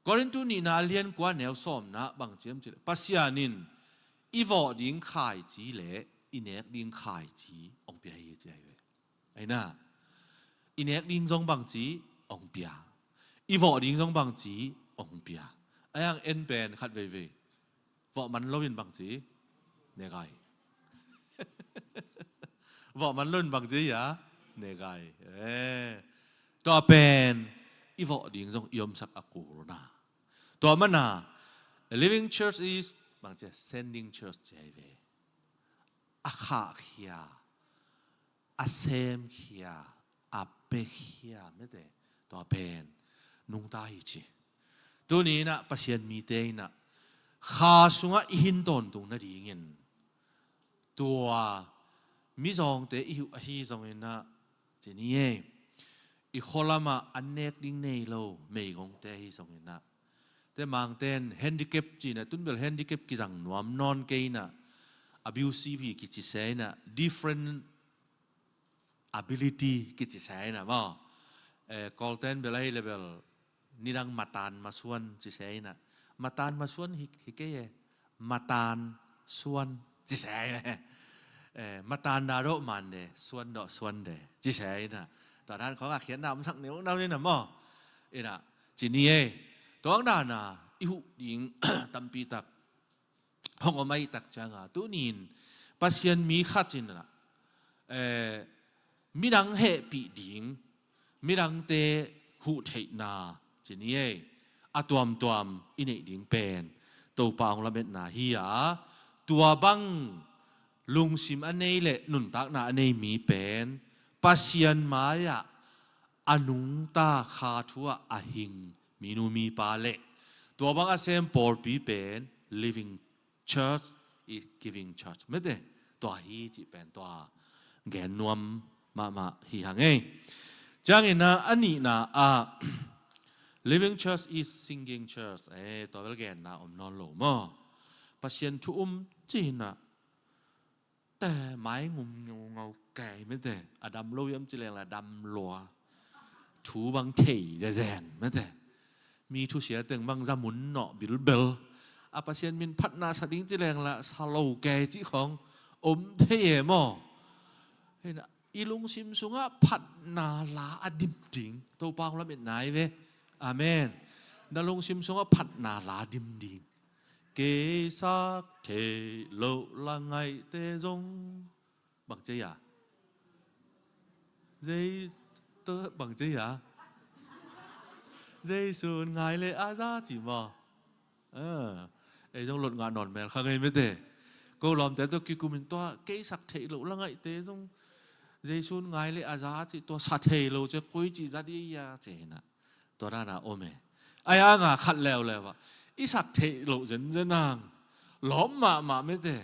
Korintu nihna a lian kua neu sawmna bang ciam cileh, Pasian in i vawh ding khaici le i nek ding khaici ong pia hi ci ahi ve. Aina, i nek ding zong bangci ong pia, i vawh ding zong bangci ong pia. Ayang en pen khat veivei vawh man loin bangci negai. Vawh man loin bangci ya negai. Eh. Tua pen i vawh ding zong i omsak a kulna. Tua mana, a living church is bangci sending church ci ahi ve. A khahkhia, a semkhia, a pekhia mete, tua pen nungta hi ci. Tuni inah Pasian mite inah kha sungah i hin tawntung nadingin tua mizawngte i huh ahi zonginah, ci ni ei, i khualamah an nek ding nei lo meigongte ahi zonginah, te mangten handicap cinah tunbel handicap kizang nuam nawn keinah, abusive hi kici se inah, different ability kici se inah maw. Eh, Kawlten bel ahi le bel nidang matan masuan ci se inah, matan masuan hi, hi kei e, matan suan ci se inah. Eh, matan dah dawh man de, suan dawh suan de ci se inah. Tua dan khawng a khiatna omsak ni uk nau inah maw. Inah ci ni ei. Tua ang dana i huh ding tampi tak hong om ahih tak cianga tunin Pasian mi khat cinah, eh, midang hehpih ding, midangte huh theihna ci ni ei, a tuamtuam i neih ding pen Topa hong lametna hi a, tua bang lungsim a nei le nuntakna a nei mi pen Pasian mai-ah a nungta, kha thu-ah a hing minu mipa le tua bang a sem pawlpi pen living church is giving church mete, tua hi cih pen tua gen nuam mahmah hi hang ei. Ciangin a nihna ah living church is singing church. Eh, tua bel genna om nawn lo maw. Pasian thu um cinah te mai ngum ngeungau kei mete, a dam lo hiam ci leng la dam lua, thu bang thei zezen mete, mi thusia teng bang zamun nawh bilbel, a Pasian min phatna sa ding ci leng la sa lo kei cih khawng om thei e maw. Hei na, i lungsim sungah phatna la a dim ding Topa hong lametna hi ve. Amen. Na lungsim sungah phatna la dim ding. Kei sak theih loh la ngaihte zong. Bang ci a? Zei, bang ci a? Zeisun ngai le a za ci maw? Ei zong lot ngah nawn mel kha ngei mete. Ko lawmte tawh kikumin tua kei sak theih loh la ngaihte zong Zeisun ngai le a za ci, tua sa thei lo ci, koi ci za di a ci hi na. Tua dana om e. Ai a nga khat leuleu ah i sak theih loh zenzen ang lawp mahmah mete.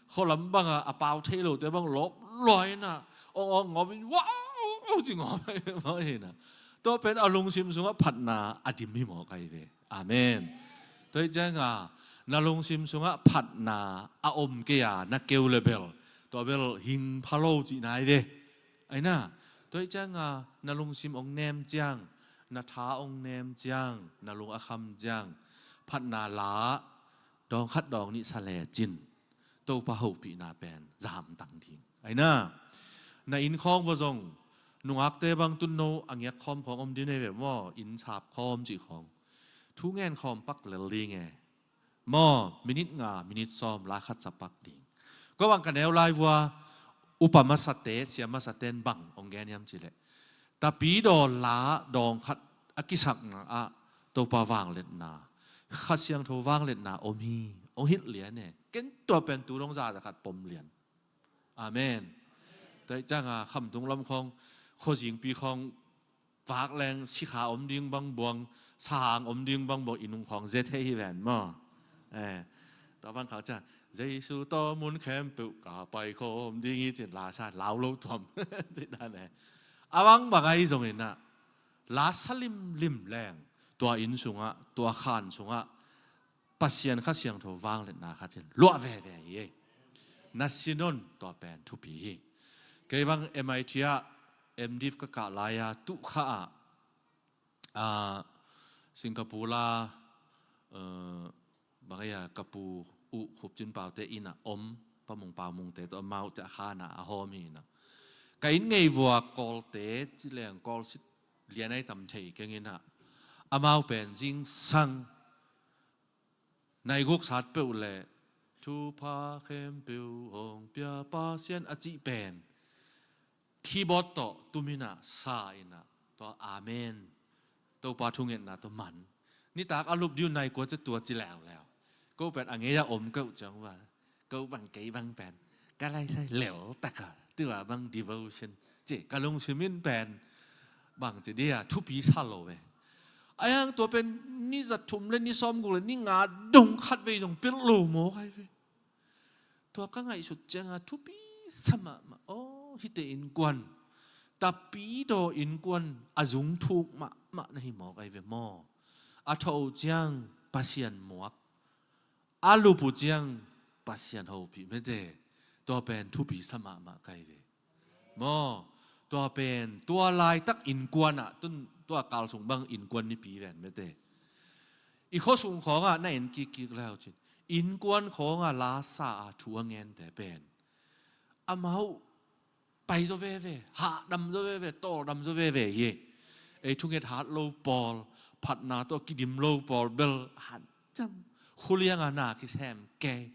Khualam banga a pau theih lohte bang lawp luai na ong ong ngawmin wow ci ngawm mah hi na. Tua pen a lungsim sungah phatna a dim hi mawk ai ve. Amen. Tua hi cianga na lungsim sungah phatna a om kei a na keu le bel tua bel hing pha lo cihna ai ve. Aina, tua hi cianga na lungsim ong nem ciang, na tha ong nem ciang, na lung a kham ciang, phatna la dawng khat dawng nih sa lecin Topa hopihna pen zamtang ding. Aina, na inn khawng va zong nungakte bang tunno a ngiak khawm khawng om ding nei ve maw, inn sap khawm cih khawng thu ngen khawm pak lel ding e. Maw, minit nga, minit sawm, la khat sa pak ding. Ko bang ka neu lai vua upa masate, sia masaten bang ong gen hiam cileh, tapidaw la dawng khat a kisakna ah Topa vangliatna, Kha Siangtho vangliatna om hi, ong hilh lian e. Ken tua pen tu dong za za khat pom lian. Amen. Tua hi cianga khamtung lam khawng, khuazingpi khawng, vak leng sikha om ding bang buang, sang om ding bang buang, i nung khawng zia thei hi ven maw? Tua bang khak ciang Jesu tawh mun khempeuh ka pai khawm ding hi cin la sa lau lo tuam. Cin dan e. A bang bang ahi zongin ah la sa limlim leng tua inn sungah, tua khan sungah Pasian Kha Siangtho vangliatna khat in luah veve hi. Na sin on, tua pen thupi hi. Kei bang M I T ah M.Div ka kah lai-a tuh kha ah, ah, Singapore la, eh, bang aia ka pu uh Khup Cin Pau te inn ah om, Pa Mung Pau Mung te tawh amau te a khan ah a hawm hi na. Ka inn ngei vua Kawlte ci leng Kawl sit lian ai tam thei keng in ah amau pen zingsang naiguk sat peuh le thupha khempeuh hong pia Pasian a cih pen keyboard tawh tumin ah sa in ah tua amen, Topa thungetna tawh man. Nitak a lup diu nai kua ci tua ci leuleu. Ko pen a ngei a om keuh ciang va ko bang kei bang pen ka lai sai lel taka tua bang devotion ci ka lungsim in pen bang ci dia thupi sa lo ve. Ai hang tua pen ni za thum le ni sawm guk le ni nga dong khat vei dong pil lo maw kai ve. Tua ka ngaihsut cianga thupi sa mahmah. Aw, hite innkuan tapidaw innkuan a zung thuk mahmah na hi maw kai ve maw? A tho ciang Pasian muak, a lupu ciang Pasian hopih mete. Tua pen thupi sa mahmah kai ve. Maw, tua pen tua laitak innkuan ah tun tua kalsung bang innkuan nipi ven mete. I khuasung khawngah na en kikkik lau cin innkuan khawngah lasa a thu a ngente pen amau pai zaw veve, hahdam zaw veve, tawldam zaw veve hi. Ei thunget hat lo pawl, phatna tawh kidim lo pawl bel hancam khulianga na kisem kei.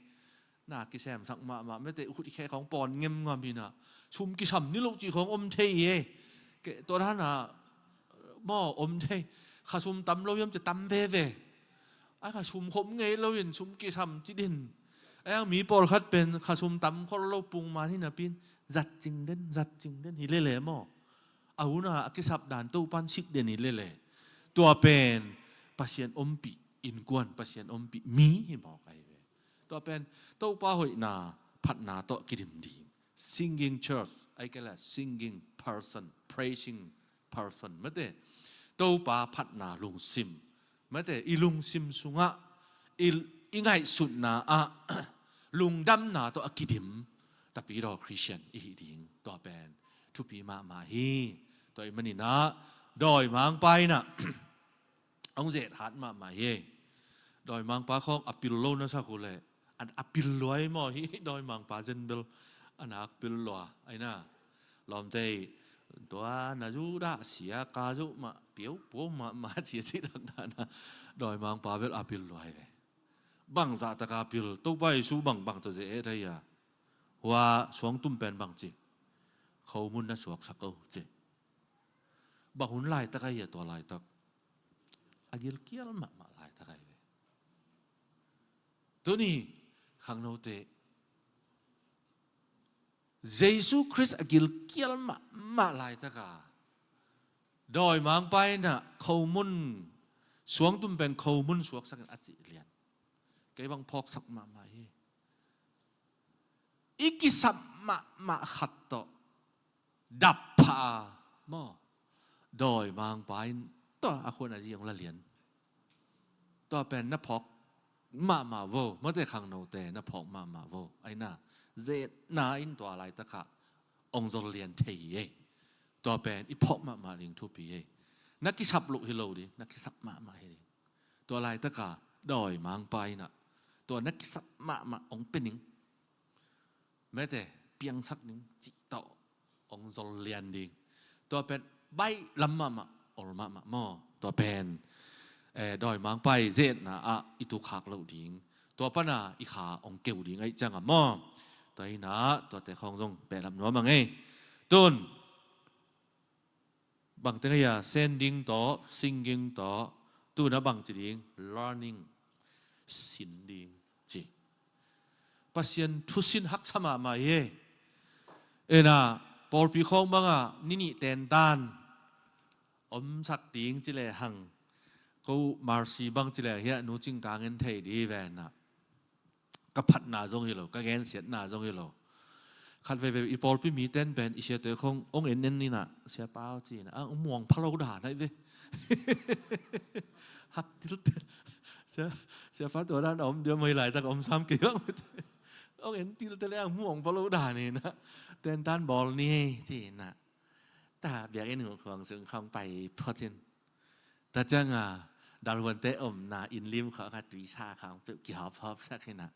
Na kisemsak mahmah mete, khut i khe khawng pawn ngem ngam hi na. Sum kisam ni lo cih khawng om thei hi. Tua dana maw om thei. Kha sum tam lo hiam ci tam veve. Ai kha sum khom ngei lo in sum kisam ci din. Ai ang mi pawlkhat pen kha sum tam khol lo pung man hi napi in zat cing den, zat cing den hi lele maw? A hun a kisap dan Topan sik den hi lele. Tua pen Pasian ompih innkuan, Pasian ompih mi hi mawk ahi ve. Tua pen Topa hoihna phatna tawh kidim ding. Singing church, ai kei la singing person, praising person mate. Topa phatna lungsim mate, i lungsim sungah i, i ngaihsutna ah lungdamna tawh a kidim tapidaw Christian i hih ding tua pen thupi mahmah hi. Tua i maninah dawimangpa inah hong zet hat mahmah hi. Dawimangpa khawng a pil lo na sak uh leh a pil luai maw hi. Dawimangpa zenbel a nak pil lua aina lawmte Tua na Judah sia ka zo mah piau puau mahmah cia cih dak dana dawimangpa bel a pil luai ve. Bangzah taka pil, Topa Jesu bang bang tawh ze-et ahi a. Hua suangtum pen bang ci, khomun na suaksak o ci. Bang hun laitak ahi a tua laitak. A gilkial mahmah laitak ahi ve. Tuni khangnote Jesu Khrist a gilkial mahmah laitaka dawimangpa in ah khomun, suangtum pen khomun suaksakin a cih lian. Kei bang phawksak mahmah hi. I kisap mahmah khat tawh dap pha a maw, dawimangpa in tua a khuan a zi hong la lian. Tua pen na phawk mahmah vo, mate khangnote na phawk mahmah vo. Aina, zetna in tua laitakah hong zol lian thei hi ei. Tua pen i phawk mahmah ding thupi ei. Na kisap loh hi lo ding, na kisap mahmah hi ding. Tua laitaka dawimangpa in ah tua na kisap mahmah hong pia ning. Mete, piangthak ning cih tawh hong zol lian ding. Tua pen baih lam mahmah, ol mahmah maw. Tua pen eh, dawimangpa i zetna ah i tukhak loh ding. Tua pana i kha hong keu ding ahih cianga maw. Tua hi in ah tuate khawng zong behlap nuam a ngei. Tun bang teng ahi a, sending tawh, singing tawh, tuna bang ci ding, learning, sin ding ci. Pasian thusin haksa mahmah hi. Ena, pawlpi khawng bangah ni nih tentan omsak ding ci lehang, ko Mercy bang ci lehang hiah nu Cing ka ngen thei dih hi ve na. Ka phatna zong hi lo, ka gensiatna zong hi lo. Khat veivei i pawlpi mi ten pen i siate khong hong en en ni na, Sia Pau ci na, a muang pha lo dan ahi ve. Hak tiltel. Sia, Sia Pau tua dan a om dia, moi laitak om sam kei bang. Hong en tiltel a muang pha lo dan hi na. Tentan bawl ni ci na. Ta biakinn hong khuang sung khang pai phot in. Tua cianga dalhuante omna inn lim khawng a tuisa khang peuh kihawphawpsak hi na.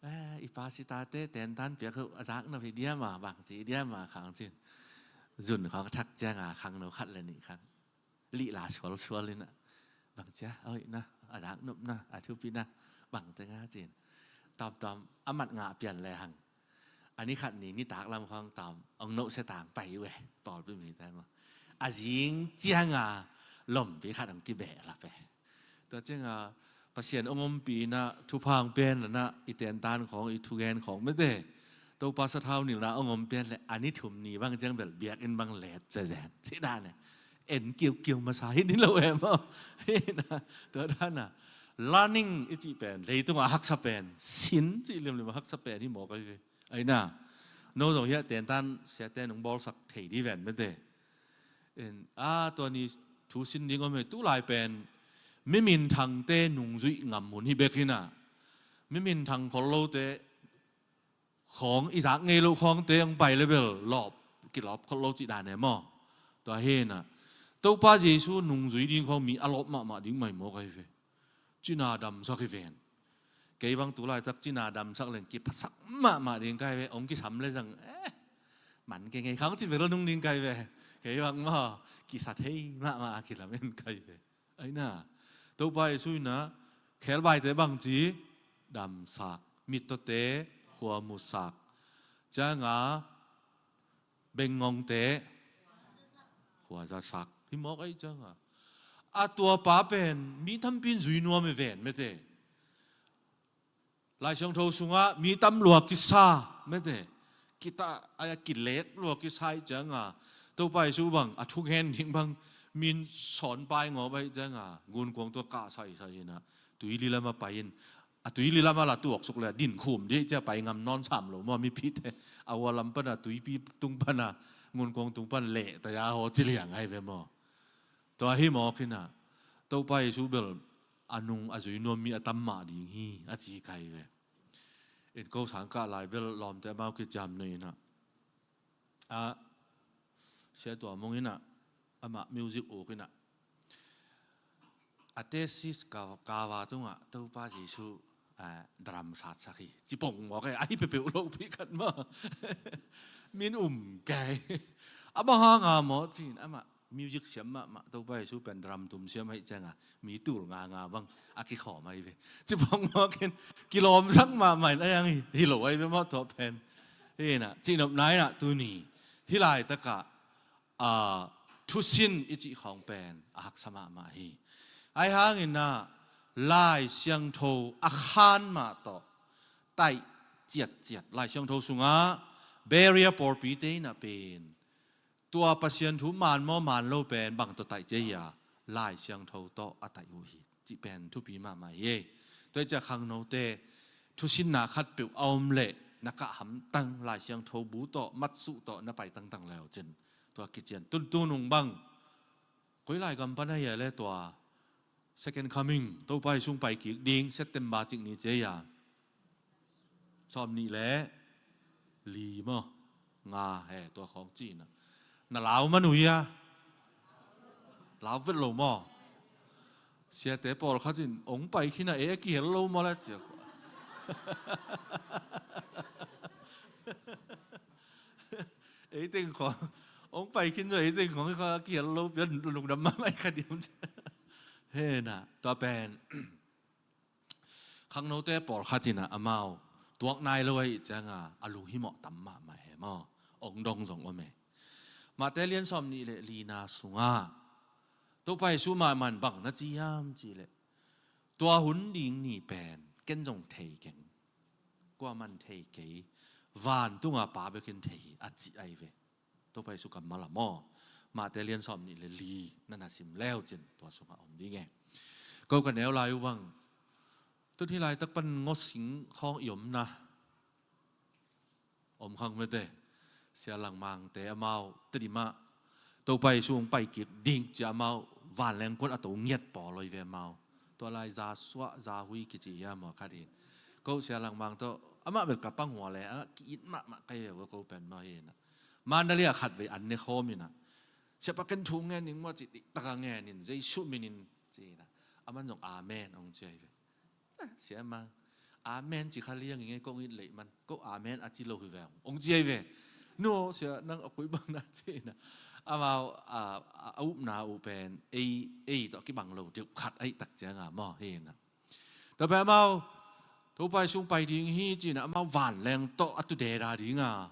Eh, i pastorte tentan piak uh a zak nop hi diam a, bangci diam a khang cin. Zun khawng a thak cianga khangno khat le nih khang lihla sualsual hi na. Bangcia, oi na, a zak nop na, a thupi na, bang tenga cin. Tawmtawm a mat ngah pian lehang a ni khat ni nitak lam khawng tawm hong nohsia tang pai uh e, pawlpi mite maw. A zing cianga lompi khat hong kibehlap e. Tua cianga Pasian hong ompih na, thupha hong pia na, i tentan khawng, i thugen khawng mete, Topa sathau nilhna hong om pian le a ni thum ni bang ciang bel biakinn bang let zezen ci dan e. En kiukiu masa hi ni lo e maw. Hi na, tua dan a learning i cih pen, leitungah haksa pen, sin cih limlim a haksa pen hi mawk ahi ve. Aina, no zong hiah tentan siate nung bawlsak thei di ven mete. En, a, tua ni thu sin ding om hi, tu lai pen mi minthangte nungzuih ngam hun hi bek hi na. Mi minthang khol lote khawng, i zak ngei loh khawngte hong pai le bel lawp, kilawp khol lo cih dan e maw. Tua hi na, Topa Jesu nungzui ding khawng mi a lawp mahmah ding mai mawk ahi ve. Cina damsak hi ven. Kei bang tu laitak cina damsak leng kiphasak mahmah ding kai ve, hong kisam le zang, eh, man kei ngei khang ci bel nung ding kai ve. Kei bang maw, kisa thei mahmah a kilamen kai ve. Aina, Topa Jesu ina, khelbaite bangci, damsak, mittawte, khuamusak, cianga, bengngongte, khuazasak, hi mawk ahi cianga. A tuapa pen, mi tampi in zui nuam i ven mete. Lai Siangtho sungah mi tam lua kisa mete, kita a kilek lua kisa ih cianga, Topa Jesu bang a thugen ding bang min sawn pai ngawp aih cianga, gunkuang tua kah saisai hina, tuili lama pai in, a tuili lama la tuaksuk le din khum dih cia pai ngam nawn sam lo maw mipite, a ua lam pana tuipi tung pana gunkuang tung pan leh taya haw ci liang ai ve maw. Tua hi mawk hina, Topa Jesu bel a nung a zui nuam mi a tam mah ding hi a ci kai ve. In ko sang kah lai bel lawmte amau kiciam nei ina, a, sia tua mong ina, amah music uk ina, a thesis ka, kava tungah Topa Jesu, a, drum satsak hi ci pong mawk e, ahi pepeuh lo pi khat maw. Min um kai. A bang hanga maw ci-in amah music siam mahmah, Topa Jesu pen drum tum siam ahih cianga mi tul nganga bang a kikhawm ahi ve. Ci bang maw ken kilawmsak mahmah in a yang hi, hi lo ahi ve maw tua pen. Hi inah cihnopna inah tuni hih laitakah a, thusin i cih khawng pen a haksa mahmah hi. Ahi hangin ah Lai Siangtho a khan mah tawh taih ciatciat, Lai Siangtho sungah Berea pawlpite inah pen tua Pasian thu man maw man lo pen bang tawh taih ci a, Lai Siangtho tawh a taih uh hi cih pen thupi mahmah hi. Tua hi ciah khangnote thusinna khatpeuh a om leh na kah hamtang, Lai Siangtho bu tawh matsuh tawh na pai tangtang leu cin tua kician tuntu nung bang koi lai gam pan a hia le tua Second Coming, Topa Jesu pai kik ding September cik ni ci a, sawm nih le li maw, nga he tua khawng cihna. Na lau man uh hia? Lau vet lo maw? Siate pawlkhat in ong pai khin a, e a kihel lo maw la cia khua. Eiteng khawng ong pai khin zaw, eiteng khawng kha kihel lo pian lungdam mahmah kha diam. Hena tua pen khangnote pawlkhat inah amau tuak nai lo ahih cianga a lunghimawh tam mahmah he maw? Ong dong zong om e. Mate lian sawm nih le lina sungah Topa Jesu mahmah in bang na ci hiam cih leh, tua hun ding ni pen ken zong thei keng, kuaman thei kei, vantunga Pa bekin thei hi a cih ahi ve. Topa Jesu kammal a maw? Mate lian sawm nih le li na na sim leu cin tua sungah om ding e. Ko ka neu lai uh bang tun hih laitak pan ngawsing khawng i omna om khang mete. Sia Langmangte amau Tedim ah Topa Jesu ong pai kik ding cia amau vanleng kuan a to ngiat pawl oi ve amau. Tua lai za suah za hui kici hia maw kha din. Ko Sia Langmang tawh amah bel ka pang hua le a ki-it mahmah kai ve ko pen maw hi inah. Mandalay a khat vei an ne khawm inah, siapa ken thu ngen ning maw ci, diktaka ngen in, Jesu min in ci inah. Aman zong amen ong ci ahi ve. Ah, sia mang, amen ci kha liang ing e, kong it leih man, ko amen a ci lo hi ve ong ci ahi ve. No sia nang a koi bang na ci inah. Amau a, a, a upna uh pen ei, ei tawh kibang lo deuh khat ahih tak cianga maw hi inah. Tua pen amau Topa Jesu pai ding hi ci inah amau vanleng tawh a tu deda dinga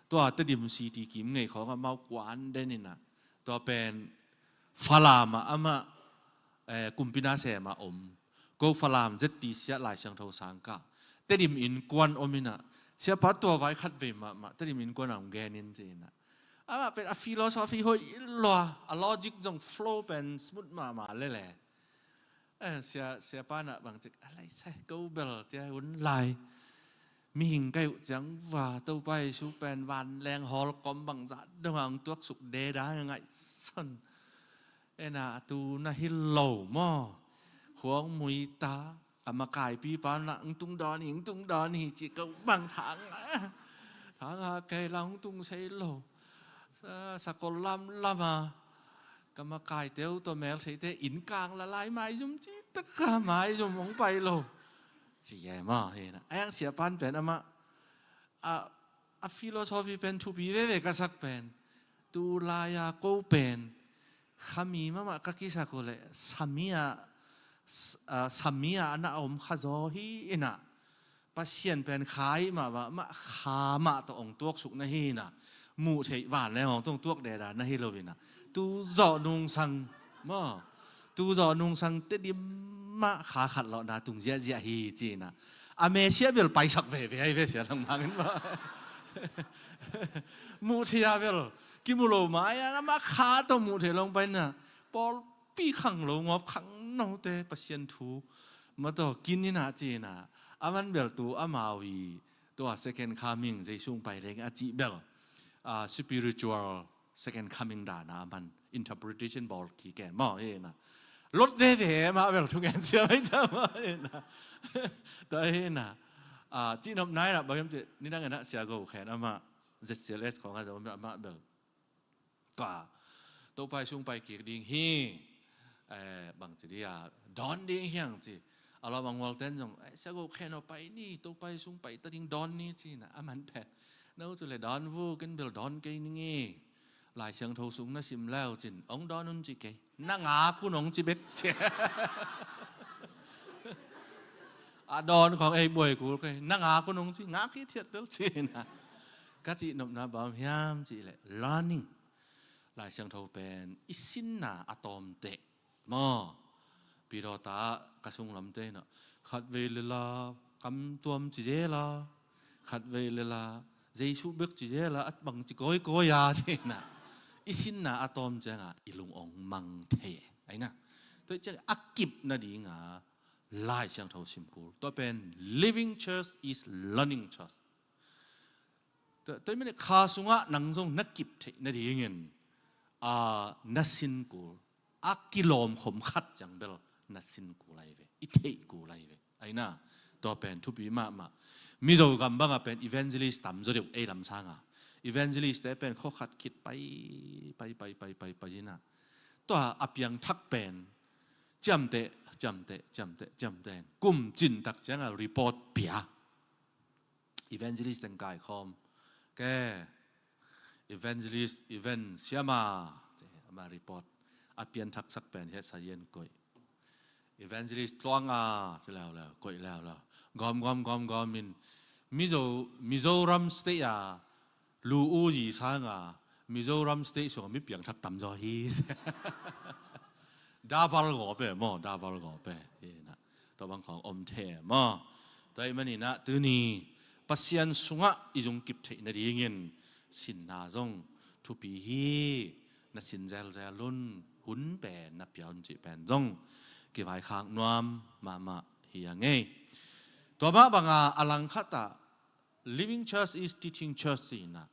tua Tedim city kim ngei khawng amau kuan den inah tua pen Falam ah amah, eh, kumpi nasem ah om. Ko Falam Z T C ah Lai Siangtho sang kah, Tedim innkuan om inah, siapa tua vai khat vei mahmah Tedim innkuan ah hong gen in ci inah. Amah pen a philosophy hoih lua, a logic zong flow pen smooth mahmah lele. Eh, sia, siapa nah bangcik a lai sai ko bel tia hun lai mihing kai uh ciang va Topa Jesu pen vanleng hawlkom bangzah dong a hong tuaksuk deda ngaihson. Ena tu na hi lo maw? Khuang mui ta ka makaipipa na hong tung dawn hi, hong tung dawn hi ci ko bang thang a, thang a kei la hong tung sei lo. Sa, sakol lamlam a ka makaite uh tawh melseite inn kang la lai maizum ci taka maizum hong pai lo. Ci e maw hi na. A yang siapan pen amah a, a philosophy pen thupi veve ka sak pen. Tu lai-a ko pen khami mahmah ka kisak uh leh sami a, s-, a, sami a na om kha zaw hi inah. Pasian pen kha ih mah, mah, mah kha mah tawh hong tuaksuk na hi inah. Muh theih vanleng hong tawh tuak deda na hi lo inah. Tu zawh nungsang maw? Tu zawh nungsang Tedim mah kha khat lawhna tung ziahziah hi ci inah. A Messiah bel paisak veve ahi ve sia langmang in maw? Muh theih a bel kimu lo mai a, amah kha tawh muh theih long pai inah. Pawlpi khang lo ngawp khang note Pasian thu mah tawh kin inah ci inah. Aman bel tu amau i tua second coming Jesu hong pai ding a cih bel, ah, spiritual second coming dan a man interpretation bawl kik e maw hi na. Lot veve mah bel thungen sia mai ta maw hi na. Tua hi na, ah, cihnopna in ah bang hiam cih, nidang in ah Sia Go Khen amah Z C L S khawng a zong amah bel tua Topa Jesu hong pai kik ding hi. Eh, bangci dih a dawn ding hiam ci. A lawm a ngualte'n zong, eh, Sia Go Khen aw pai ni, Topa Jesu hong pai ta ding dawn ni ci na. Aman pen, no tu le dawn vua, ken bel dawn kei ning e. Lai Siangtho sung na sim leu cin ong dawn un ci kei, na ngak un ong ci bek ci. A dawn khawng ei buai kul kei, na ngak un ong ci, ngak hi thiat del ci na. Ka cih nopna bang hiam cih leh learning. Lai Siangtho pen i sinna a tawmteh maw? Pidawta ka sunglamte in ah khatvei lela kam tuam ci zel a, khatvei lela Jesuh bek ci zel a, a bang ci kawikawi a ci in ah, i sinna a tawm ciangah i lung ong mang thei e. Aina, tua ciang a kip nadinga Lai Siangtho sim kul. Tua pen living church is learning church. Tua, tua i mene kha sungah nang zong na kip theih nadingin, a, na sin kul. A kilawm khom khat ciang bel na sin kul lai ve, i theih kul lai ve. Aina, tua pen thupi mahmah. Mizo gam bangah pen evangelist tam zaw deuh ei lam sanga. Evangelist te pen khua khat khit pai, pai, pai, pai, pai, pai ina. Tua a piangthak pen ciamteh, ciamteh, ciamteh, ciamteh. Kum cintak cianga report pia. Evangelist teng kaikhawm. Ke, evangelist, event siama, ama report. A pianthaksak pen hiat sayen koih. Evangelist tluanga, ci leuleu, koih leuleu. Gawm, gawm, gawm, gawm in Mizo, Mizoram State a lu uzi sanga Mizoram State sungah mi piangthak tam zaw hi. Double gawp e maw, double gawp e. Hi na, tua bang khawng om thei maw? Tua ahih maninah tuni Pasian sungah i zung kip theih nadingin sinna zong thupi hi. Na sin zelzel un, hun pen na pia un cih pen zong kivaikhak nuam mahmah hi a ngei. Tua mah banga a langkhatah living church is teaching church ci inah,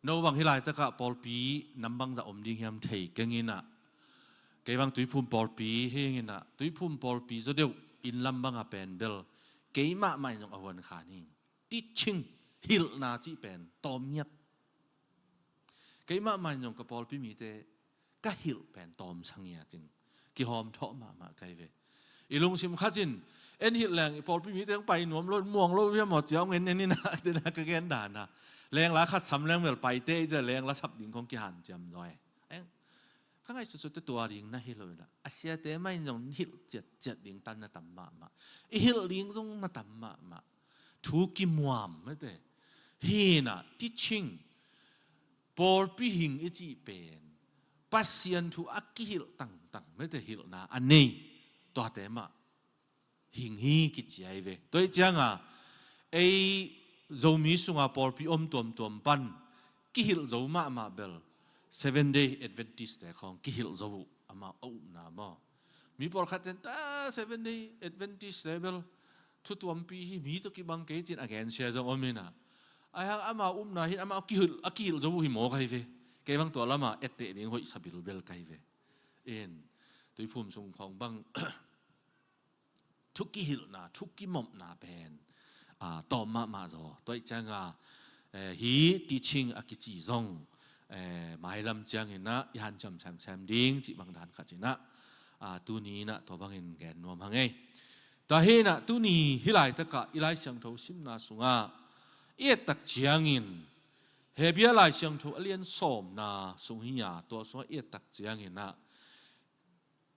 no bang hih laitakah pawlpi nam bangzah om ding hiam thei keng inah, kei bang Tuiphum pawlpi hi inah, Tuiphum pawlpi zaw deuh inn lam banga pen bel kei mahmah in zong a huan kha ning. Teaching, hilhna cih pen tawm ngiat. Kei mahmah in zong ka pawlpi mite ka hilh pen tawm sang ngiat in kihawm thawh mahmah kai ve. I lungsim khat in en hilh leng i pawlpi mite hong pai nuam lo, muang lo hiam maw ci a hong en en inah, tena ka gen dana. Lengla khat sam leng bel paite i ci a lengla sap ding khong kihanciam zaw e. Eng, ka ngaihsutsut te tua ding na hi lo inah, a siate mah in zong hilh ciatciat ding tan na tam mahmah. I hilh ding zong na tam mahmah. Thu kimuam mete. Hi inah teaching, pawlpi hing i cih pen Pasian thu a kihilh tangtang mete hilhna a nei. Tuate mah hing hi kici ahi ve. Tua ih cianga ei Zomi sunga pawlpi om tuamtuam pan kihilh zo mahmah bel Seven Day Adventist te khawng kihilh zo uh, amah a upna maw? Mi pawlkhat ten ta Seven Day Adventist te bel thu tuampi hi, mi tawh kibang kei cin a gensia zong om inah, aihang amah upna hin amah a kihilh, a kihilh zo uh hi maw kai ve. Kei bang tua lama etteh ding hoih sabilbel kai ve. In Tuiphum sung khawng bang thu kihilhna, thu kimawmna pen, a, tawm mahmah zaw. Tua ih cianga, eh, hi teaching a kici zong, eh, mailam cianginah i hanciam semsem ding cih bang dan khat inah, a, tuni inah tua bangin gen nuam hang ei. Tua hi inah tuni hih laitakah i Lai Siangtho simna sungah i ettak ciangin Hebru Lai Siangtho a lian sawmna sung hi a, tua sungah i ettak cianginah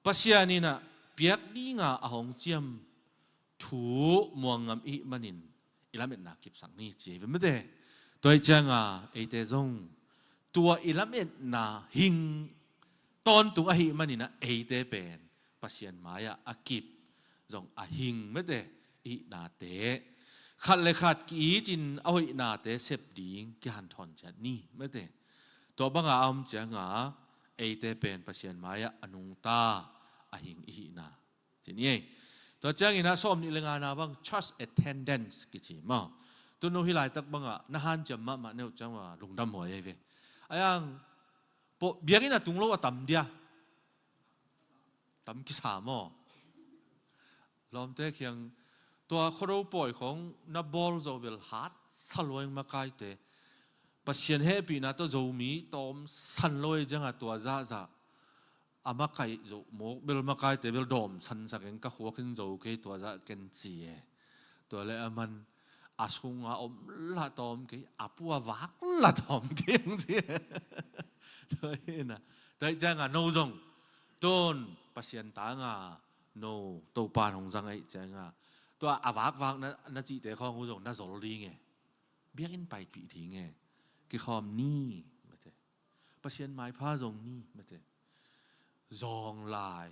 Pasian inah piak dinga a hong ciam thu muang ngam i hih manin i lametna kipsak ni ci hi ve mete. Tua ih cianga eite zong tua i lametna hing tawntung ahih maninah eite pen Pasian mai-ah a kip zong a hing mete i hih nate khat le khat ki-it in a hoihnate sep ding kihanthawn ciat ni mete. Tua banga a om cianga eite pen Pasian mai-ah a nungta a hing i hihna ci ni ei. Tua ciangin a sawm nih le ngana bang church attendance kici maw? Tunu hih laitak bangah na hanciam mahmah neuh cianga lungdam huai ei ve. Aiang pawh biakinn a tung lo a tam dia, tam kisa maw? Lawmte kiang tua khuado pawi khong na bawl zo bel hat sa luai makaite. Pasian hehpihna tawh Zomi tawm san luai cianga tua zahzah a makaih zo mawk bel makaite bel dawm sansak eng ka khuak in zo kei tua zah ken ci e. Tua le a man a sunga om la tawm kei, a pua vak la tawm kei ang ci e. Tua hi na, tua hi cianga no zong tun Pasian tanga no Topa hong zang ahi cianga, tua a vakvak na, na cihte khawng uh zong na zol ding e. Biakinn paipih ding e. Kikhawm ni, mate. Pasian maipha zong ni, mate. Zawng lai,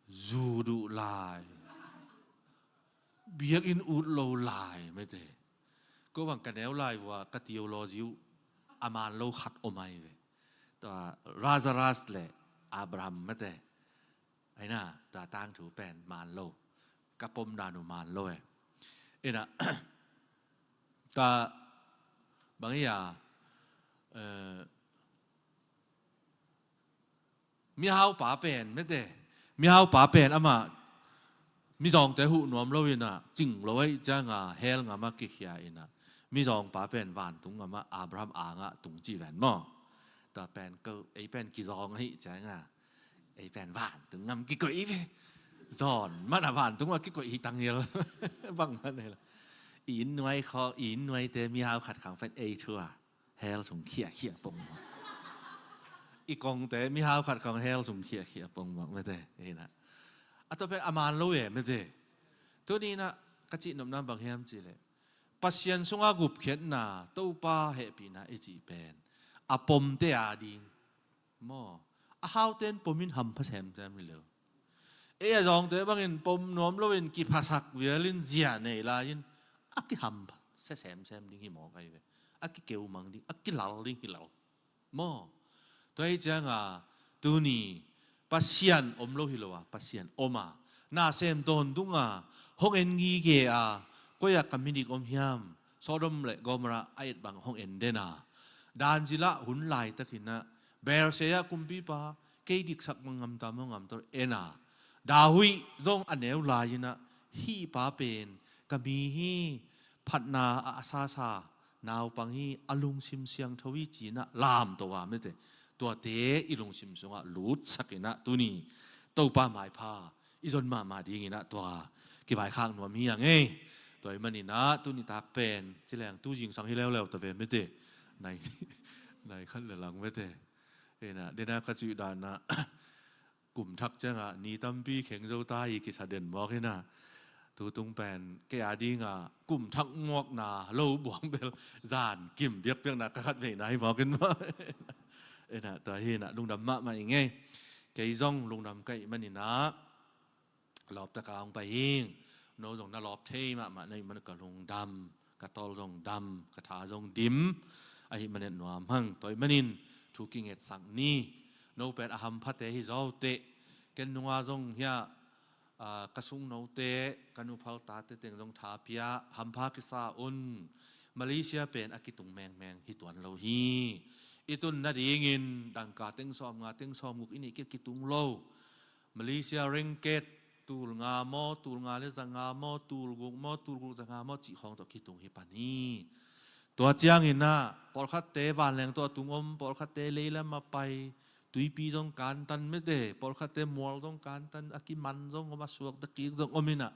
zu duh lai, biakinn ut lo lai, mate. Ko bang ka neu lai vua ka theology uh a man lo khat om ahi ve. Tua Lazarus le Abraham, mate. Aina, tua tangthu pen man lo. Ka pom dan uh man lo e. Ina, tua bang ia, eh, mihaupa pen, mate. Mihaupa pen amah mizawngte huh nuam lo ina, cing lo ahi cianga hell ngama kikhia ina, mizawngpa pen vantung ngama Abraham anga tung ci ven maw? Tua pen ko, ei pen kizawng ahi cianga, ei pen vantung ngam kikoih ve. Zawn mana vantung a kikoih hi tang hial. Bang man hela. I nuai kho, i nuaite mihau khat khang pen ei thua hell sung khiakhia pong mawk. I kongte mihau khat khong hell sung khiakhia pong mawk, mate. Hina, a tua pen a man lo e, mate. Tuni na ka cih nopna bang hiam cihleh, Pasian sunga gupkhiatna, Topa hehpihna i cih pen a pomte a ding maw? A hauten pomin hampha semsem hi lo. Ei a zawngte bangin pom nuam loin kiphasak vialin zia nei lai-in a kihampha sia semsem ding hi mawk ahi ve. A kikeumang ding, a kilal ding hi lo maw? Tua hi cianga tuni Pasian om lo hi lo a, Pasian om a, na sem tawntunga hong en ngige a, koi-ah ka midik om hiam? Sodom le Gomorrah a et bang hong en den a, dan zilah hun laitakinah Bersea kumpipa, kei diksak bang ngamta maw ngamta en a, David zong a neu lai-inah, hih pa pen ka mi hi, phatna a sasa naupang hi, a lungsim siangtho hi ci-inah lamto a, mate. Tuate i lungsim sungah lutsakinah tuni Topa maipha i zon mahmah dinginah tua kivaikhak nuam hi a ngei. Tua i maninah tuni tak pen ci leng tu zingsang hi leuleu ta ve, mate. Nai, nai khat le lang, mate. Inah dena ka cuih danah kum thak ciangah ni tampi kheng zo ta hi kisa den mawk inah, tutung pen kei a dinga kum thak muakna lo buang bel zan kim biakpiakna ka khat veina hi mawk in maw? Inah tua hi inah lungdam mahmah i ngei. Kei zong lungdam ka ih maninah lawptaka hong pai hing. No zong na lawp thei mahmah na ih man ka lungdam, ka tawl zong dam, ka tha zong dim. Ahi manin nuam hang. Tua ih manin thu kingetsak ni. No pen a hamphate hi zawteh. Ken nunga zong hiah, ah, ka sungnote, ka nuphal tate teng zong tha pia, hampha kisa un. Malaysia pen a kitung mengmeng hi tuan lo hi. I tun nadingin dangka teng sawm nga, teng sawm guk i neih kei kitung lo. Malaysia ringgit tul nga maw, tul nga le za nga maw, tul guk maw, tul guk za nga maw cih khawng tawh kitung hi pan hi. Tua cianginah pawlkhatte vanleng tawh a tung om, pawlkhatte leilam a pai, tuipi zong kantan, mate, pawlkhatte mual zong kantan, a kiman zong om, a suakta kik zong om inah,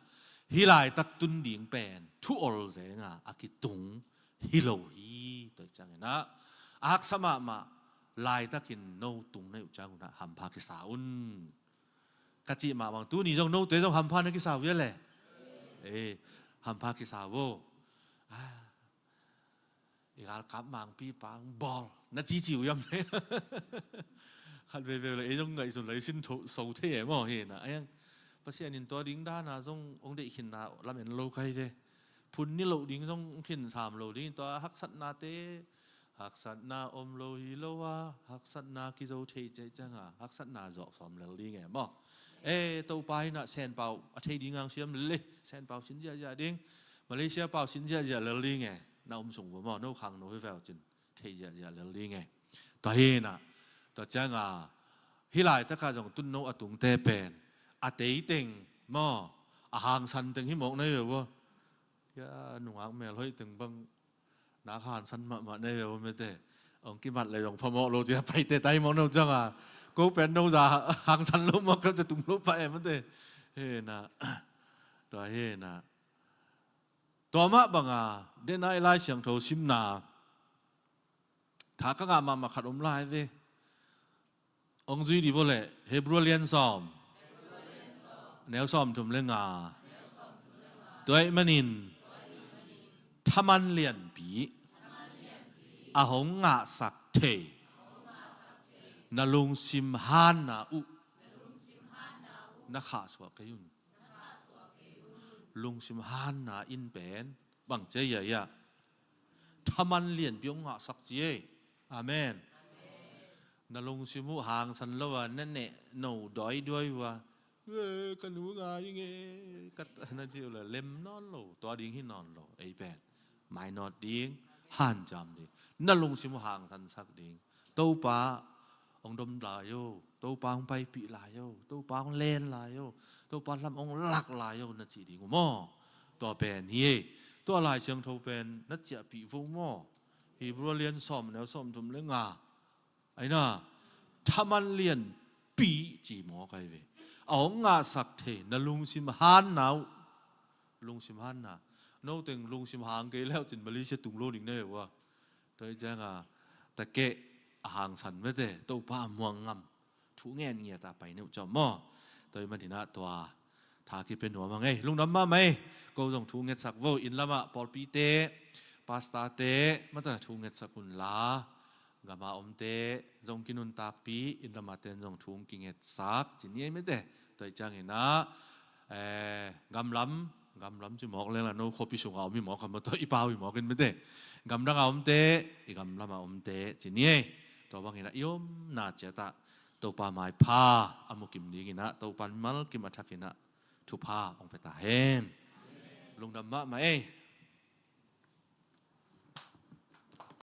hih laitak tun ding pen thu ol zenga a kitung hi lo hi. Tua ih cianginah a haksa mahmah, laitakin no tung na uh ciangunah hampha kisa un. Ka cih mah bang tuni zong note zong hampha na kisa uh hia le? Eh, hampha kisa vo. Ah, i galkap mangpi pang bawl na cici uh hiam? Khat veivei le ei zong ngaihsun lai sin tho, so thei e maw hi na. Ai ang, Pasian in tua ding dana zong hong deih khinna lamen lo kai ve. Phun ni loh ding zong khin sam lo ding, tua haksatnate, haksatna om lo hi lo a, haksatna kizo thei ciai cianga haksatna zawh sawm lel ding e maw? E, Topa inah Senpau a thei ding ang siam lel e. Senpau sin ziahziah ding, Malaysia pau sin ziahziah lel ding e. Na om sung vo maw, no khang no hi veu cin thei ziahziah lel ding e. Tua hi inah, tua cianga hih laitakah zong tun no a tungte pen a teiteng maw, a hangsan teng hi mawk na hi veu vo. Hia nungak mel hoih teng bang nak hansan mahmah nei ve, mate. Ong kimat le zong phamawh lo cia paite tai mawh no cianga, ko pen no za hangsan lo mawh ka cia tung lo pah e, mate. Hena, tua hena, tua mah banga dena i Lai Siangtho simna tha ka ngah mahmah khat om lai ve. Ong zui di vo le, Hebrew lian sawm, neu sawm thum le nga. Tua ahih manin thaman lianpi a hong ngahsak thei na lungsim hanna uh na khahsuah kei un. Lungsim hanna in pen bang ci a, ia, ia, thaman lianpi hong ngahsak ci ei. Amen. Na lungsim uh hangsan lo a, na neh no dawidawi uh a, "Eh, ka nu ngai ing e," ka, na ci uh le lem nawn lo, tua ding hi nawn lo. Ei pen mainawt ding, hanciam ding, na lungsim uh hangsansak ding. Topa hong dom lai o, Topa hong paipih lai o, Topa hong len lai o, Topa lam hong lak lai o na ci ding uh maw? Tua pen hi ei. Tua Lai Siangtho pen na ciahpih vo maw? Hebrew lian sawm, neu sawm thum le nga. Aina, thaman lianpi ci mawk ai ve. A hong ngahsak thei na lungsim hanna uh. Lungsim hanna. No teng lungsim hang kei leu cin Malaysia tung lo ding na ve ua. Tua hi cianga, takeh a hangsan mete, Topa a muang ngam thu ngen ngiat a pai neu ciam maw? Tua hi maninah tua tha kipia nuam a ngei. Lungdam mahmah ei. Ko zong thu ngetsak vo, inn lamah pawlpite, pastorte mata thu ngetsak un la, gama omte zong kinuntakpi, inn lama ten zong thu kingetsak ci ni ei mete. Tua hi cianginah, eh, gamlam, gamlam ci mawk lengla no khuapi sunga om hi mawk a, maw, tua i pau hi mawk in mete. Gamdanga omte, i gamlama omte ci ni ei. Tua banginah i omna ciatah Topa maipha a mukim dinginah Topa mimal kim a thakinah thupha hong pia ta hen. Lungdam mahmah ei.